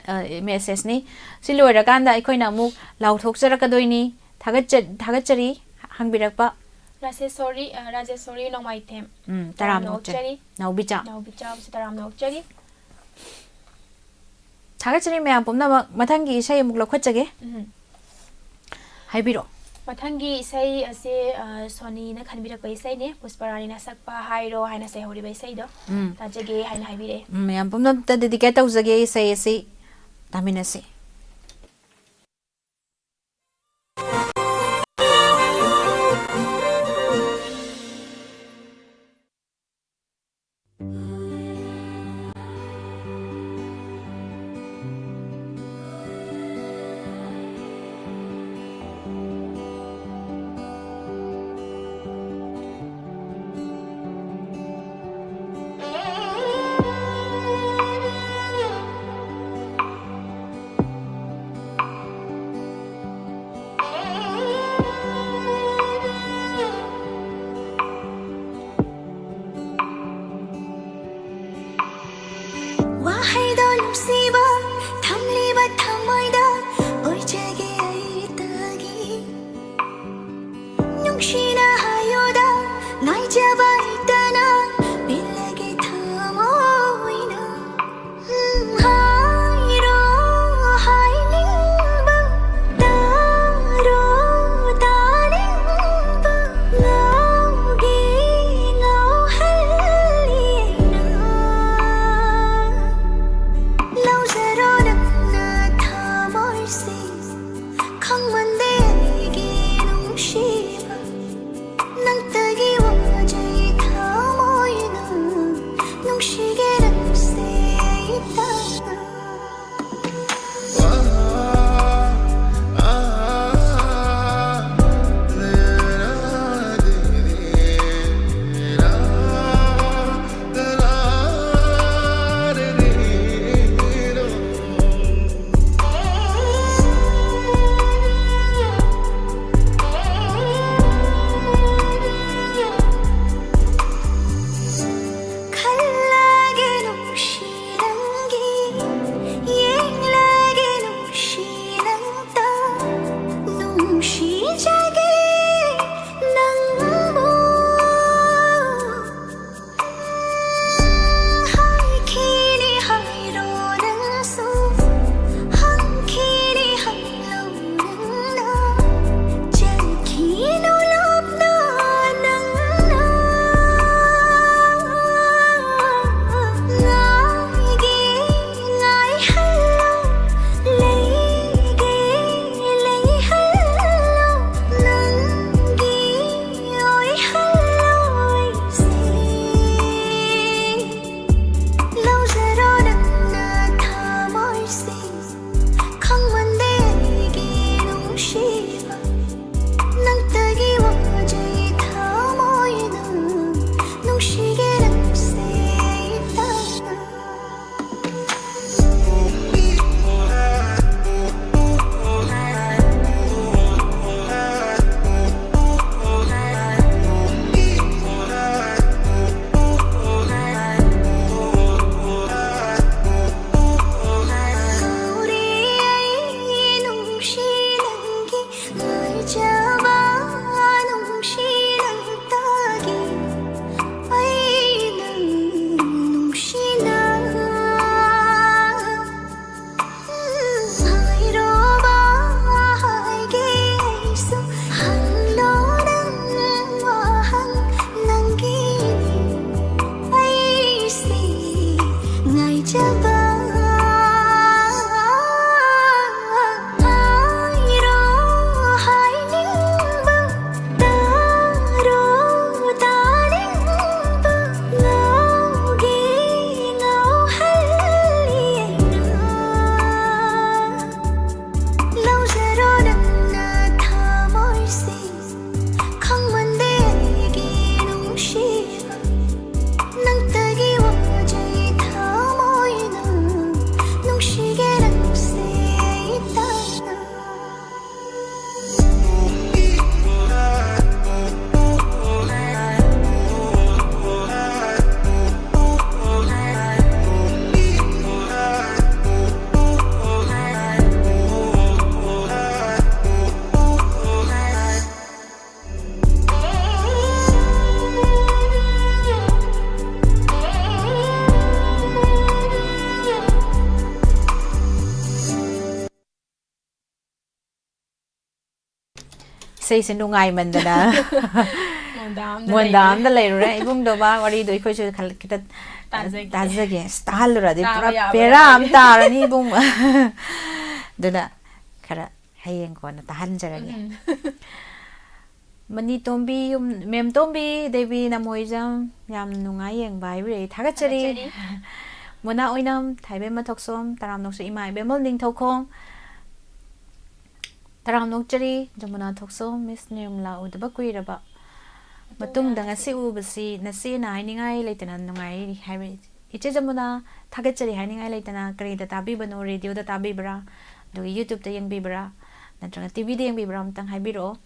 ꯃꯦꯁꯦꯖꯅꯤ꯫ ꯁꯤ ꯂꯣꯏꯔꯀꯥꯟꯗ ꯑꯩꯈꯣꯏꯅ ꯑꯃꯨꯛ ꯂꯥꯎꯊꯣꯛꯆꯔꯛꯀꯗꯣꯏꯅꯤ꯫ ꯊꯥꯒꯠꯆ-, ꯊꯥꯒꯠꯆꯔꯤ ꯍꯪꯕꯤꯔꯛꯄ꯫ ꯔꯥꯖꯦꯁꯣꯔꯤ, ꯑ, ꯔꯥꯖꯦꯁꯣꯔꯤ ꯅꯣꯡꯃꯥꯏꯊꯦꯝ꯫ ꯎꯝ, ꯇꯔꯥꯝꯅ ꯑꯣꯛꯆꯔꯤ꯫ ꯅꯥꯎꯕꯤꯆꯥ꯫ ꯅꯥꯎꯕꯤꯆꯥ ꯍꯥꯏꯕꯁꯤ ꯇꯔꯥꯝꯅ ꯑꯣꯛꯆꯔꯤ꯫ ꯊꯥꯒꯠꯆꯔꯤ ꯃꯌꯥꯝ ꯄꯨꯝꯅꯃꯛ꯫ ꯃꯊꯪꯒꯤ ꯏꯁꯩ ꯑꯃꯨꯛ ꯂꯧꯈꯠꯆꯒꯦ꯫ ꯎꯝ꯫ ꯍꯥꯏꯕꯤꯔꯛꯑꯣ꯫ ꯃꯊꯪꯒꯤ ꯏꯁꯩ ꯑꯁꯦ, ꯑ, ꯁꯣꯅꯤꯅ ꯈꯟꯕꯤꯔꯛꯄ ꯏꯁꯩꯅꯦ꯫ ꯄꯨꯁꯄꯔꯥꯅꯤꯅ ꯁꯛꯄ ꯍꯥꯏꯔꯣ ꯍꯥꯏꯅ ꯁꯩꯍꯧꯔꯤꯕ ꯏꯁꯩꯗꯣ ꯎꯝ꯫ ꯇꯥꯖꯒꯦ ꯍꯥꯏꯅ ꯍꯥꯏꯕꯤꯔꯛꯑꯦ꯫ ꯎꯝ, ꯃꯌꯥꯝ ꯄꯨꯝꯅꯃꯛꯇ ꯗꯦꯗꯤꯀꯦꯠ ꯇꯧꯖꯒꯦ ꯏꯁꯩ ꯑꯁꯤ꯫ ꯇꯥꯃꯤꯟꯅꯁꯤ꯫ ꯏꯁꯩꯁꯦ ꯅꯨꯡꯉꯥꯏꯃꯟꯗꯅ ꯃꯣꯟꯗꯥ ꯑꯝꯗ ꯃꯣꯟꯗꯥ ꯂꯩꯔꯦ꯫ ꯑꯝꯗ ꯂꯩꯔꯨꯔꯦ꯫ ꯏꯕꯨꯡꯗꯣꯕ, ꯋꯥꯔꯤꯗꯣ ꯑꯩꯈꯣꯏꯁꯨ ꯈꯜ-, ꯈꯤꯇ ꯇꯥꯖꯒꯦ꯫ ꯇꯥꯖꯒꯦ꯫ ꯑꯁ, ꯇꯥꯍꯜꯂꯨꯔꯗꯤ ꯇꯥꯕ ꯄꯨꯔꯥ ꯌꯥꯕ ꯄꯦꯔꯥ ꯑꯃ ꯌꯥꯔꯣꯏ꯫ ꯇꯥꯔꯅꯤ ꯏꯕꯨꯡ꯫ ꯑꯗꯨꯅ ꯈꯔ ꯍꯌꯦꯡ ꯀꯣꯟꯅ ꯇꯥꯍꯟꯖꯔꯒꯦ꯫ ꯎꯝ꯫ ꯃꯅꯤꯇꯣꯝꯕꯤ ꯌꯨꯝ, ꯃꯦꯝꯇꯣꯝꯕꯤ ꯗꯦꯕꯤ ꯅꯃꯣꯏꯖꯝ, ꯌꯥꯝ ꯅꯨꯡꯉꯥꯏ ꯌꯦꯡꯕ ꯍꯥꯏꯕꯤꯔꯛꯏ꯫ ꯊꯥꯒꯠꯆꯔꯤ꯫ ꯊꯥꯒꯠꯆꯔꯤ꯫ ꯃꯣꯅꯥ ꯑꯣꯏꯅꯝ, ꯊꯥꯏꯕꯦꯝꯃ ꯊꯣꯛꯆꯣꯝ, ꯇꯔꯥꯝꯅꯣꯛꯁꯨ ꯏꯃꯥ ꯏꯕꯦꯝꯃ ꯅꯤꯡꯊꯧꯈꯣꯡ, ꯇꯔꯥꯝꯅꯣꯛꯆꯔꯤ꯫ ꯖꯃꯨꯅꯥ ꯊꯣꯛꯆꯣꯝ, ꯃꯤꯁ ꯅꯤꯔꯃꯂꯥ ꯎꯗꯕ ꯀꯨꯏꯔꯕ ꯃꯇꯨꯡꯗ ꯉꯁꯤ ꯎꯕꯁꯤ ꯅꯆꯦꯅ ꯍꯥꯏꯅꯤꯡꯉꯥꯏ ꯂꯩꯇꯅ ꯅꯨꯡꯉꯥꯏꯔꯤ ꯍꯥꯏꯕ꯫ ꯏꯆꯦ ꯖꯃꯨꯅꯥ, ꯊꯥꯒꯠꯆꯔꯤ ꯍꯥꯏꯅꯤꯡꯉꯥꯏ ꯂꯩꯇꯅ꯫ ꯀꯔꯤꯗ ꯇꯥꯕꯤꯕꯅꯣ? ꯔꯦꯗꯤꯑꯣꯗ ꯇꯥꯕꯤꯕ꯭ꯔꯥ? ꯑꯗꯨꯒ YouTubeꯇ ꯌꯦꯡꯕꯤꯕ꯭ꯔꯥ? ꯅꯠꯇ꯭ꯔꯒ TVꯗ ꯌꯦꯡꯕꯤꯕ꯭ꯔꯥ? ꯑꯝꯇꯪ ꯍꯥꯏꯕꯤꯔꯛꯑꯣ꯫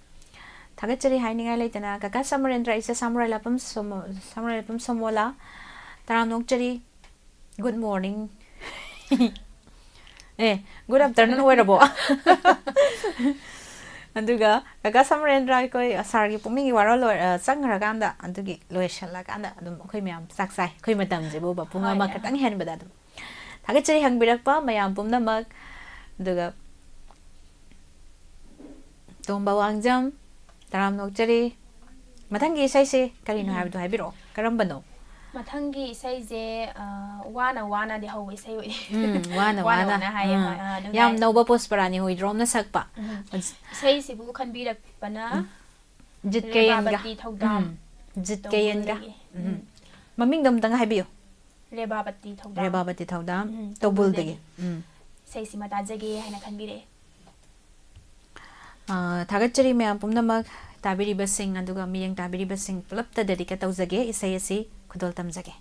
ꯊꯥꯒꯠꯆꯔꯤ ꯍꯥꯏꯅꯤꯡꯉꯥꯏ ꯂꯩꯇꯅ ꯀꯀꯥ ꯁꯃꯔꯦꯟꯗ꯭ꯔ, ꯏꯆꯦ ꯁꯃꯨꯔꯥꯏ ꯂꯥꯄꯝ ꯁꯣꯃꯣ-, ꯁꯃꯨꯔꯥꯏ ꯂꯥꯄꯝ ꯁꯣꯃꯣꯂꯥ, ꯇꯔꯥꯝꯅꯣꯛꯆꯔꯤ꯫ Good morning꯫ ꯑꯦ, good afternoon ꯑꯣꯏꯔꯕꯣ? ꯑꯗꯨꯒ ꯀꯀꯥ ꯁꯃꯔꯦꯟꯗ꯭ꯔ, ꯑꯩꯈꯣꯏ ꯁꯥꯔꯒꯤ ꯄꯨꯛꯅꯤꯡꯒꯤ ꯋꯥꯔꯣꯜ ꯂꯣꯏ-, ꯑ, ꯆꯪꯈ꯭ꯔꯀꯥꯟꯗ, ꯑꯗꯨꯒꯤ ꯂꯣꯏꯁꯤꯜꯂꯀꯥꯟꯗ ꯑꯗꯨꯝ ꯑꯩꯈꯣꯏ ꯃꯌꯥꯝ ꯆꯥꯛ ꯆꯥꯏ꯫ ꯑꯩꯈꯣꯏ ꯃꯇꯝꯁꯤꯕꯨꯕ ꯄꯨꯡ ꯑꯃ ꯍꯣꯏ꯫ ꯈꯛꯇꯪ ꯍꯦꯟꯕꯗ ꯑꯗꯨꯝ꯫ ꯊꯥꯒꯠꯆꯔꯤ ꯍꯪꯕꯤꯔꯛꯄ ꯃꯌꯥꯝ ꯄꯨꯝꯅꯃꯛ꯫ ꯑꯗꯨꯒ ꯇꯣꯝꯕ ꯋꯥꯡꯖꯝ, ꯇꯔꯥꯝꯅꯣꯛꯆꯔꯤ꯫ ꯃꯊꯪꯒꯤ ꯏꯁꯩꯁꯦ ꯀꯔꯤꯅꯣ ꯎꯝ꯫ ꯍꯥꯏꯕꯗꯣ ꯍꯥꯏꯕꯤꯔꯛꯑꯣ꯫ ꯀꯔꯝꯕꯅꯣ? ꯃꯊꯪꯒꯤ ꯏꯁꯩꯁꯦ, ꯑ, ꯋꯥꯅ ꯋꯥꯅꯗꯤ ꯍꯧꯕ ꯏꯁꯩ ꯑꯣꯏ꯫ ꯎꯝ, ꯋꯥꯅ ꯋꯥꯅ ꯋꯥꯅ꯫ ꯋꯥꯅ ꯍꯥꯏꯌꯦ, ꯎꯝ꯫ ꯍꯣꯏ, ꯑ, ꯑꯗꯨꯒ ꯌꯥꯝ ꯑꯩ ꯅꯧꯕ ꯄꯨꯁꯄꯔꯥꯅꯤ ꯍꯨꯏꯗ꯭ꯔꯣꯝꯅ ꯁꯛꯄ꯫ ꯎꯝ꯫ ꯏꯁꯩꯁꯤꯕꯨ ꯈꯟꯕꯤꯔꯛꯄꯅ ꯎꯝ꯫ ꯖꯤꯠ ꯀꯌꯦꯟꯒ꯫ ꯔꯦꯕꯥꯕꯇꯤ ꯊꯧꯗꯥꯝ꯫ ꯎꯝ꯫ ꯖꯤꯠ ꯀꯌꯦꯟꯒ꯫ ꯇꯧꯕꯗꯒꯤ꯫ ꯎꯝ꯫ ꯎꯝ꯫ ꯃꯃꯤꯡꯗꯣ ꯑꯝꯇꯪ ꯍꯥꯏꯕꯤꯌꯨ꯫ ꯔꯦꯕꯥꯕꯇꯤ ꯊꯧꯗꯥꯝ꯫ ꯔꯦꯕꯥꯕꯇꯤ ꯊꯧꯗꯥꯝ, ꯎꯝ, ꯇꯧꯕꯨꯜꯗꯒꯤ꯫ ꯇꯧꯕꯨꯜꯗꯒꯤ꯫ ꯎꯝ꯫ ꯏꯁꯩꯁꯤꯃ ꯇꯥꯖꯒꯦ ꯍꯥꯏꯅ ꯈꯟꯕꯤꯔꯛꯑꯦ꯫ ꯑ, ꯊꯥꯒꯠꯆꯔꯤ ꯃꯌꯥꯝ ꯄꯨꯝꯅꯃꯛ, ꯇꯥꯕꯤꯔꯤꯕꯁꯤꯡ ꯑꯗꯨꯒ ꯃꯤꯠꯌꯦꯡ ꯇꯥꯕꯤꯔꯤꯕꯁꯤꯡ ꯄꯨꯂꯞꯇ dedicate ꯇꯧꯖꯒꯦ ꯏꯁꯩ ꯑꯁꯤ꯫ ꯈꯨꯗꯣꯜ ꯇꯝꯖꯒꯦ꯫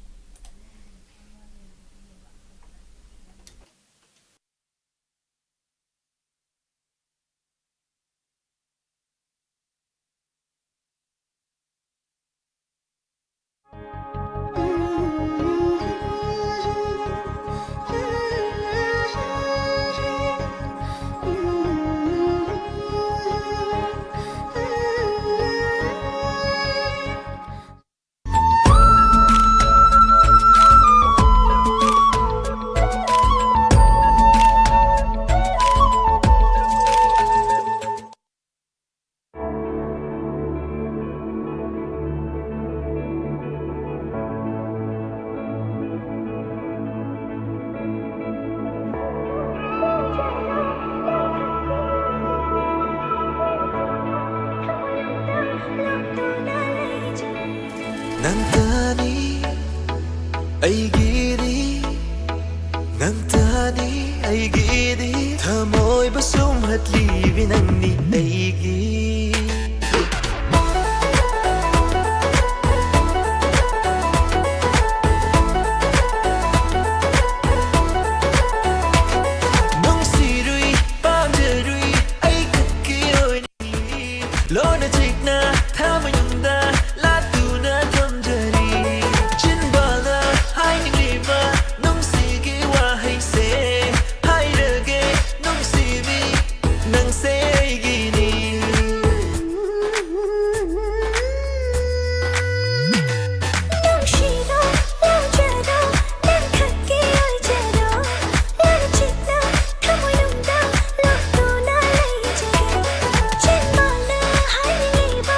ꯑꯩꯒꯤꯗꯤ ꯅꯪꯇꯅꯤ, ꯑꯩꯒꯤꯗꯤ ꯊꯃꯣꯏꯕꯨ ꯁꯨꯝꯍꯠꯂꯤꯕꯤ ꯅꯪꯅꯤ ꯑꯩꯒꯤ꯫ ꯅꯨꯡꯁꯤꯔꯨꯏ, ꯄꯥꯝꯖꯔꯨꯏ, ꯑꯩ ꯈꯛꯀꯤ ꯑꯣꯏꯅ ꯂꯣꯟꯅ ꯆꯤꯛꯅ ꯊꯃꯣꯏꯅꯨꯡꯗ ꯂꯥꯠꯇꯨꯅ ꯊꯝꯖꯔꯤ꯫ ꯆꯤꯟꯕꯥꯜꯗ ꯍꯥꯏꯅꯤꯡꯂꯤꯕ ꯅꯨꯡꯁꯤꯒꯤ ꯋꯥꯍꯩꯁꯦ ꯍꯥꯏꯔꯒꯦ, ꯅꯨꯡꯁꯤꯕꯤ, ꯅꯪꯁꯦ ꯑꯩꯒꯤꯅꯤ꯫ ꯅꯨꯡꯁꯤꯔꯣ, ꯂꯧꯖꯔꯣ, ꯅꯪ ꯈꯛꯀꯤ ꯑꯣꯏꯖꯔꯣ꯫ ꯂꯣꯟꯅ ꯆꯤꯛꯅ ꯊꯃꯣꯏꯅꯨꯡꯗ ꯂꯣꯠꯇꯨꯅ ꯂꯩꯖꯒꯦ꯫ ꯆꯤꯟꯕꯥꯜꯅ ꯍꯥꯏꯅꯤꯡꯂꯤꯕ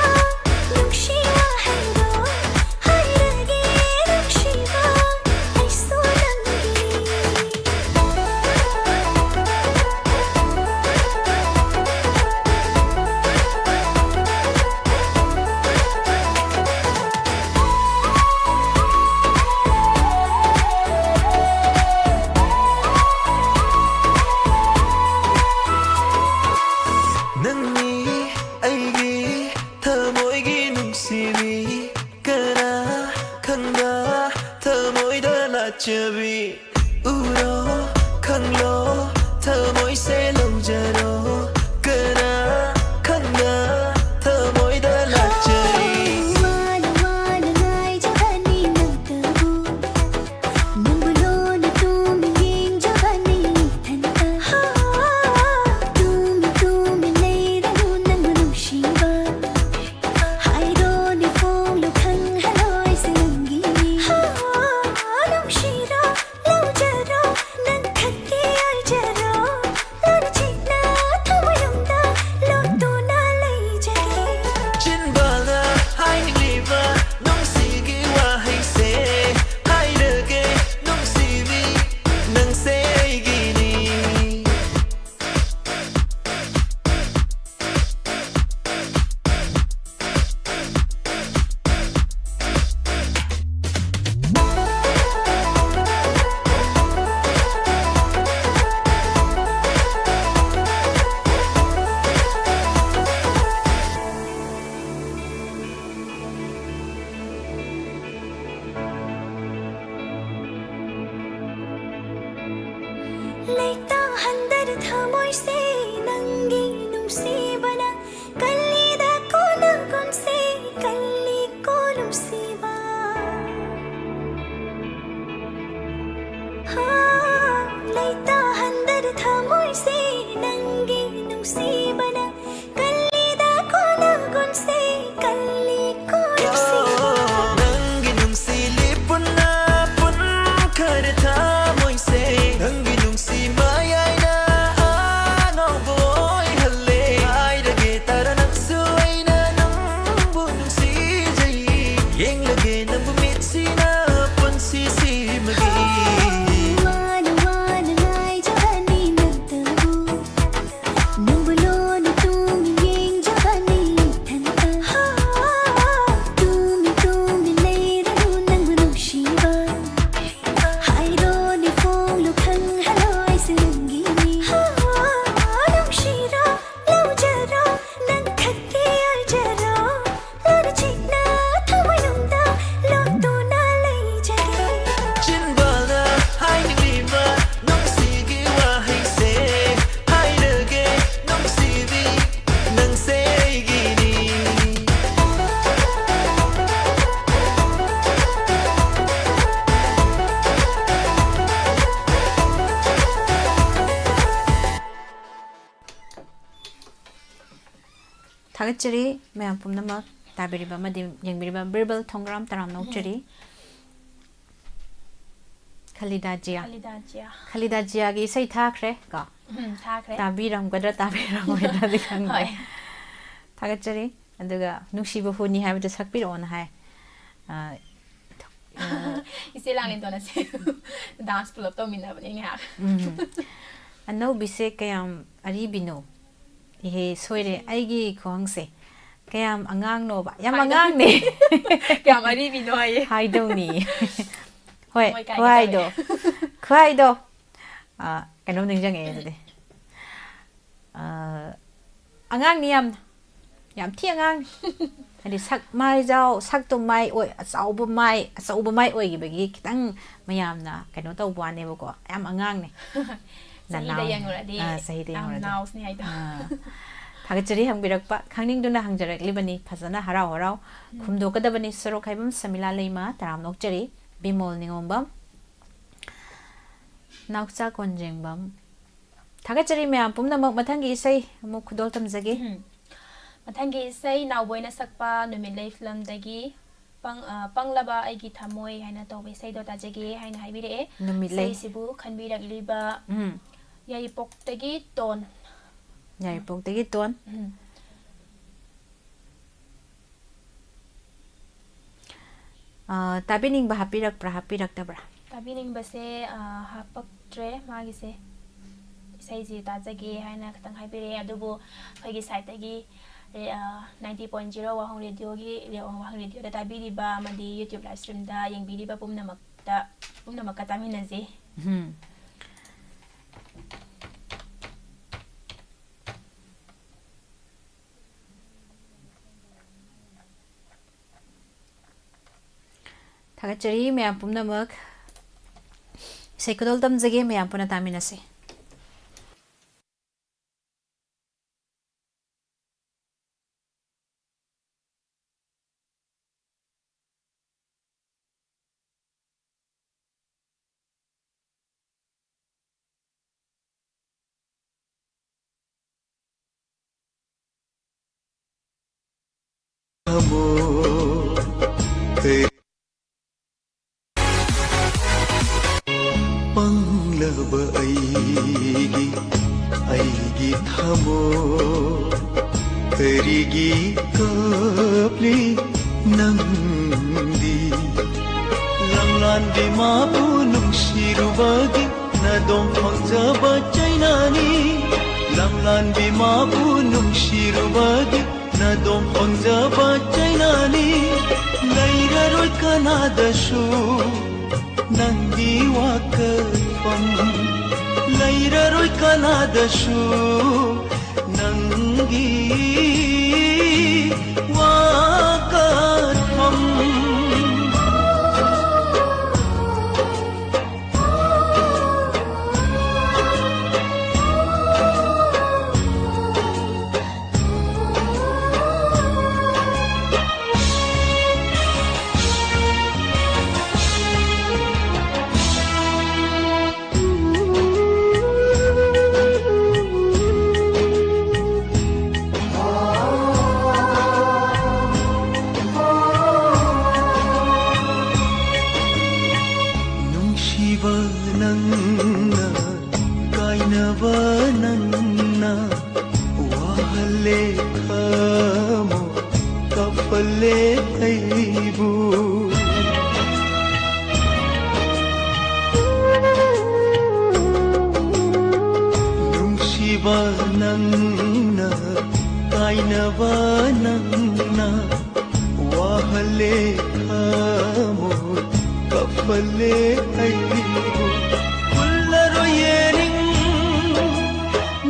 ꯊꯥꯒꯠꯆꯔꯤ ꯃꯌꯥꯝ ꯄꯨꯝꯅꯃꯛ ꯇꯥꯕꯤꯔꯤꯕ ꯑꯃꯗꯤ ꯌꯦꯡꯕꯤꯔꯤꯕ ꯕꯤꯔꯕꯜ ꯊꯣꯡꯒ꯭ꯔꯥꯝ ꯇꯔꯥꯝꯅ ꯑꯣꯛꯆꯔꯤ꯫ ꯈꯂꯤꯗꯥ ꯖꯤꯌꯥ꯫ ꯈꯂꯤꯗꯥ ꯖꯤꯌꯥ꯫ ꯈꯂꯤꯗꯥ ꯖꯤꯌꯥꯒꯤ ꯏꯁꯩ ꯊꯥꯈ꯭ꯔꯦ ꯀꯣ꯫ ꯎꯝ, ꯊꯥꯈ꯭ꯔꯦ꯫ ꯇꯥꯕꯤꯔꯝꯒꯗ꯭ꯔꯥ ꯇꯥꯕꯤꯔꯝꯃꯣꯏꯗ꯭ꯔꯥꯗꯤ ꯈꯪꯗꯦ꯫ ꯍꯣꯏ꯫ ꯊꯥꯒꯠꯆꯔꯤ꯫ ꯑꯗꯨꯒ "ꯅꯨꯡꯁꯤꯕ ꯍꯨꯅꯤ" ꯍꯥꯏꯕꯗꯨ ꯁꯛꯄꯤꯔꯛꯑꯣꯅ ꯍꯥꯏ꯫ ꯑ, ꯑ, ꯏꯆꯦ ꯂꯥꯡꯂꯦꯟꯗꯣꯟ ꯑꯁꯦ ꯗꯥꯟꯁ ꯄꯨꯂꯞ ꯇꯧꯃꯤꯟꯅꯕꯅꯦ ꯉꯥꯏꯍꯥꯛ꯫ ꯎꯝ꯫ ꯑꯅꯧꯕꯤꯁꯦ ꯀꯌꯥꯝ ꯑꯔꯤꯕꯤꯅꯣ? ꯏꯍꯦ, ꯁꯣꯏꯔꯦ꯫ ꯏꯍꯦ꯫ ꯑꯩꯒꯤ ꯈꯨꯍꯪꯁꯦ ꯀꯌꯥꯝ ꯑꯉꯥꯡꯅꯣꯕ? ꯌꯥꯝ ꯍꯥꯏꯗꯧ-, ꯑꯉꯥꯡꯅꯦ꯫ ꯀꯌꯥꯝ ꯑꯔꯤꯕꯤꯅꯣ ꯍꯥꯏꯌꯦ꯫ ꯍꯥꯏꯗꯧꯅꯤ꯫ ꯍꯣꯏ, ꯃꯣꯏ ꯀꯥꯏꯒꯦ ꯈꯨꯍꯥꯏꯗꯣ꯫ ꯇꯧꯋꯦ꯫ ꯈꯨꯍꯥꯏꯗꯣ꯫ ꯑ, ꯀꯩꯅꯣꯝ ꯅꯤꯡꯁꯤꯡꯉꯛꯑꯦ ꯑꯗꯨꯗꯤ꯫ ꯑ, ꯑꯉꯥꯡꯅꯤ ꯌꯥꯝꯅ꯫ ꯌꯥꯝ ꯊꯤ ꯑꯉꯥꯡꯅꯤ꯫ ꯍꯥꯏꯗꯤ ꯁꯛ ꯃꯥꯏꯖꯥꯎ, ꯁꯛꯇꯣ ꯃꯥꯏ ꯑꯣꯏ-, ꯑꯆꯧꯕ ꯃꯥꯏ, ꯑꯆꯧꯕ ꯃꯥꯏ ꯑꯣꯏꯈꯤꯕꯒꯤ ꯈꯤꯇꯪ ꯃꯌꯥꯝꯅ ꯀꯩꯅꯣ ꯇꯧꯕ ꯋꯥꯅꯦꯕꯀꯣ꯫ ꯌꯥꯝ ꯑꯉꯥꯡꯅꯤ꯫ ꯆꯍꯤꯗ ꯅꯅꯥꯎꯅꯤ꯫ ꯌꯦꯡꯉꯨꯔꯗꯤ ꯑꯥ, ꯆꯍꯤꯗ ꯌꯥꯝ ꯌꯦꯡꯉꯨꯔꯗꯤ꯫ ꯅꯥꯎꯁꯅꯤ ꯍꯥꯏꯗꯣ꯫ ꯑꯥ꯫ ꯊꯥꯒꯠꯆꯔꯤ ꯍꯪꯕꯤꯔꯛꯄ꯫ ꯈꯪꯅꯤꯡꯗꯨꯅ ꯍꯪꯖꯔꯛꯂꯤꯕꯅꯤ꯫ ꯐꯖꯅ ꯍꯔꯥꯎ ꯍꯔꯥꯎ ꯎꯝ꯫ ꯈꯨꯝꯗꯣꯛꯀꯗꯕꯅꯤ꯫ ꯁꯣꯔꯣꯛꯈꯥꯏꯕꯝ ꯁꯃꯤꯂꯥ ꯂꯩꯃ, ꯇꯔꯥꯝꯅ ꯑꯣꯛꯆꯔꯤ꯫ ꯕꯤꯃꯣꯜ ꯅꯤꯉꯣꯝꯕꯝ, ꯅꯥꯎꯆꯥ ꯀꯣꯟꯖꯦꯡꯕꯝ꯫ ꯊꯥꯒꯠꯆꯔꯤ ꯃꯌꯥꯝ ꯄꯨꯝꯅꯃꯛ꯫ ꯃꯊꯪꯒꯤ ꯏꯁꯩ ꯑꯃꯨꯛ ꯈꯨꯗꯣꯜ ꯇꯝꯖꯒꯦ꯫ ꯎꯝ꯫ ꯃꯊꯪꯒꯤ ꯏꯁꯩ ꯅꯥꯎꯕꯣꯏꯅ ꯁꯛꯄ ꯅꯨꯃꯤꯠꯂꯩ ꯐꯤꯂꯝꯗꯒꯤ ꯄꯪ-, ꯑ, "ꯄꯪꯂꯕ ꯑꯩꯒꯤ ꯊꯃꯣꯏ" ꯍꯥꯏꯅ ꯇꯧꯕ ꯏꯁꯩꯗꯣ ꯇꯥꯖꯒꯦ ꯍꯥꯏꯅ ꯍꯥꯏꯕꯤꯔꯛꯑꯦ꯫ ꯅꯨꯃꯤꯠꯂꯩ꯫ ꯏꯁꯩꯁꯤꯕꯨ ꯈꯟꯕꯤꯔꯛꯂꯤꯕ ꯎꯝ꯫ ꯌꯥꯏꯔꯤꯄꯣꯛꯇꯒꯤ ꯇꯣꯟ꯫ ꯌꯥꯏꯔꯤꯄꯣꯛꯇꯒꯤ ꯇꯣꯟ꯫ ꯎꯝ꯫ ꯑ, ꯇꯥꯕꯤꯅꯤꯡꯕ ꯍꯥꯞꯄꯤꯔꯛꯄ꯭ꯔꯥ, ꯍꯥꯞꯄꯤꯔꯛꯇꯕ꯭ꯔꯥ? ꯇꯥꯕꯤꯅꯤꯡꯕꯁꯦ, ꯑ, ꯍꯥꯞꯄꯛꯇ꯭ꯔꯦ ꯃꯥꯒꯤꯁꯦ꯫ ꯏꯁꯩꯁꯦ ꯇꯥꯖꯒꯦ ꯍꯥꯏꯅ ꯈꯛꯇꯪ ꯍꯥꯏꯕꯤꯔꯛꯑꯦ, ꯑꯗꯨꯕꯨ ꯑꯩꯈꯣꯏꯒꯤ ꯁꯥꯏꯠꯇꯒꯤ, ꯑ, ninety point zero ꯋꯥꯍꯣꯡ ꯔꯦꯗꯤꯑꯣꯒꯤ, ꯋꯥꯍꯣꯡ ꯔꯦꯗꯤꯑꯣꯗ ꯇꯥꯕꯤꯔꯤꯕ ꯑꯃꯗꯤ YouTube live streamꯗ ꯌꯦꯡꯕꯤꯔꯤꯕ ꯄꯨꯝꯅꯃꯛꯇ, ꯄꯨꯝꯅꯃꯛꯀ ꯇꯥꯃꯤꯟꯅꯁꯤ꯫ ꯎꯝ꯫ ꯊꯥꯒꯠꯆꯔꯤ ꯃꯌꯥꯝ ꯄꯨꯝꯅꯃꯛ꯫ ꯏꯁꯩ ꯈꯨꯗꯣꯜ ꯇꯝꯖꯒꯦ, ꯃꯌꯥꯝ ꯄꯨꯟꯅ ꯇꯥꯃꯤꯟꯅꯁꯤ꯫ ꯊꯃꯣꯏ꯫ ꯄꯪꯂꯕ ꯑꯩꯒꯤ, ꯑꯩꯒꯤ ꯊꯃꯣꯏ ꯀꯔꯤꯒꯤ ꯀꯞꯂꯤ ꯅꯪꯗꯤ? ꯂꯝꯂꯥꯟꯕꯤ ꯃꯥꯕꯨ ꯅꯨꯡꯁꯤꯔꯨꯕꯒꯤ ꯅꯗꯣꯝ ꯐꯪꯖꯕ ꯆꯩꯅꯥꯅꯤ꯫ ꯂꯝꯂꯥꯟꯕꯤ ꯃꯥꯕꯨ ꯅꯨꯡꯁꯤꯔꯨꯕꯒꯤ ꯅꯗꯣꯝ ꯐꯪꯖꯕ ꯆꯩꯅꯥꯅꯤ꯫ ꯂꯩꯔꯔꯣꯏ ꯀꯅꯥꯗꯁꯨ ꯅꯪꯒꯤ ꯋꯥꯀꯠꯐꯝ꯫ ꯂꯩꯔꯔꯣꯏ ꯀꯅꯥꯗꯁꯨ ꯅꯪꯒꯤ ꯋꯥꯀꯠꯐꯝ꯫ ꯅꯨꯡꯁꯤꯕ ꯅꯪꯅ, ꯀꯥꯏꯅꯕ ꯅꯪꯅ, ꯋꯥꯍꯜꯂꯦ ꯊꯃꯣꯏ, ꯀꯞꯍꯜꯂꯦ ꯑꯩꯕꯨ꯫ ꯅꯨꯡꯁꯤꯕ ꯅꯪꯅ, ꯀꯥꯏꯅꯕ ꯅꯪꯅ, ꯋꯥꯍꯜꯂꯦ ꯊꯃꯣꯏ, ꯀꯞꯍꯜꯂꯦ ꯑꯩꯕꯨ꯫ ꯍꯨꯜꯂꯔꯣꯏꯌꯦ ꯅꯤꯡ,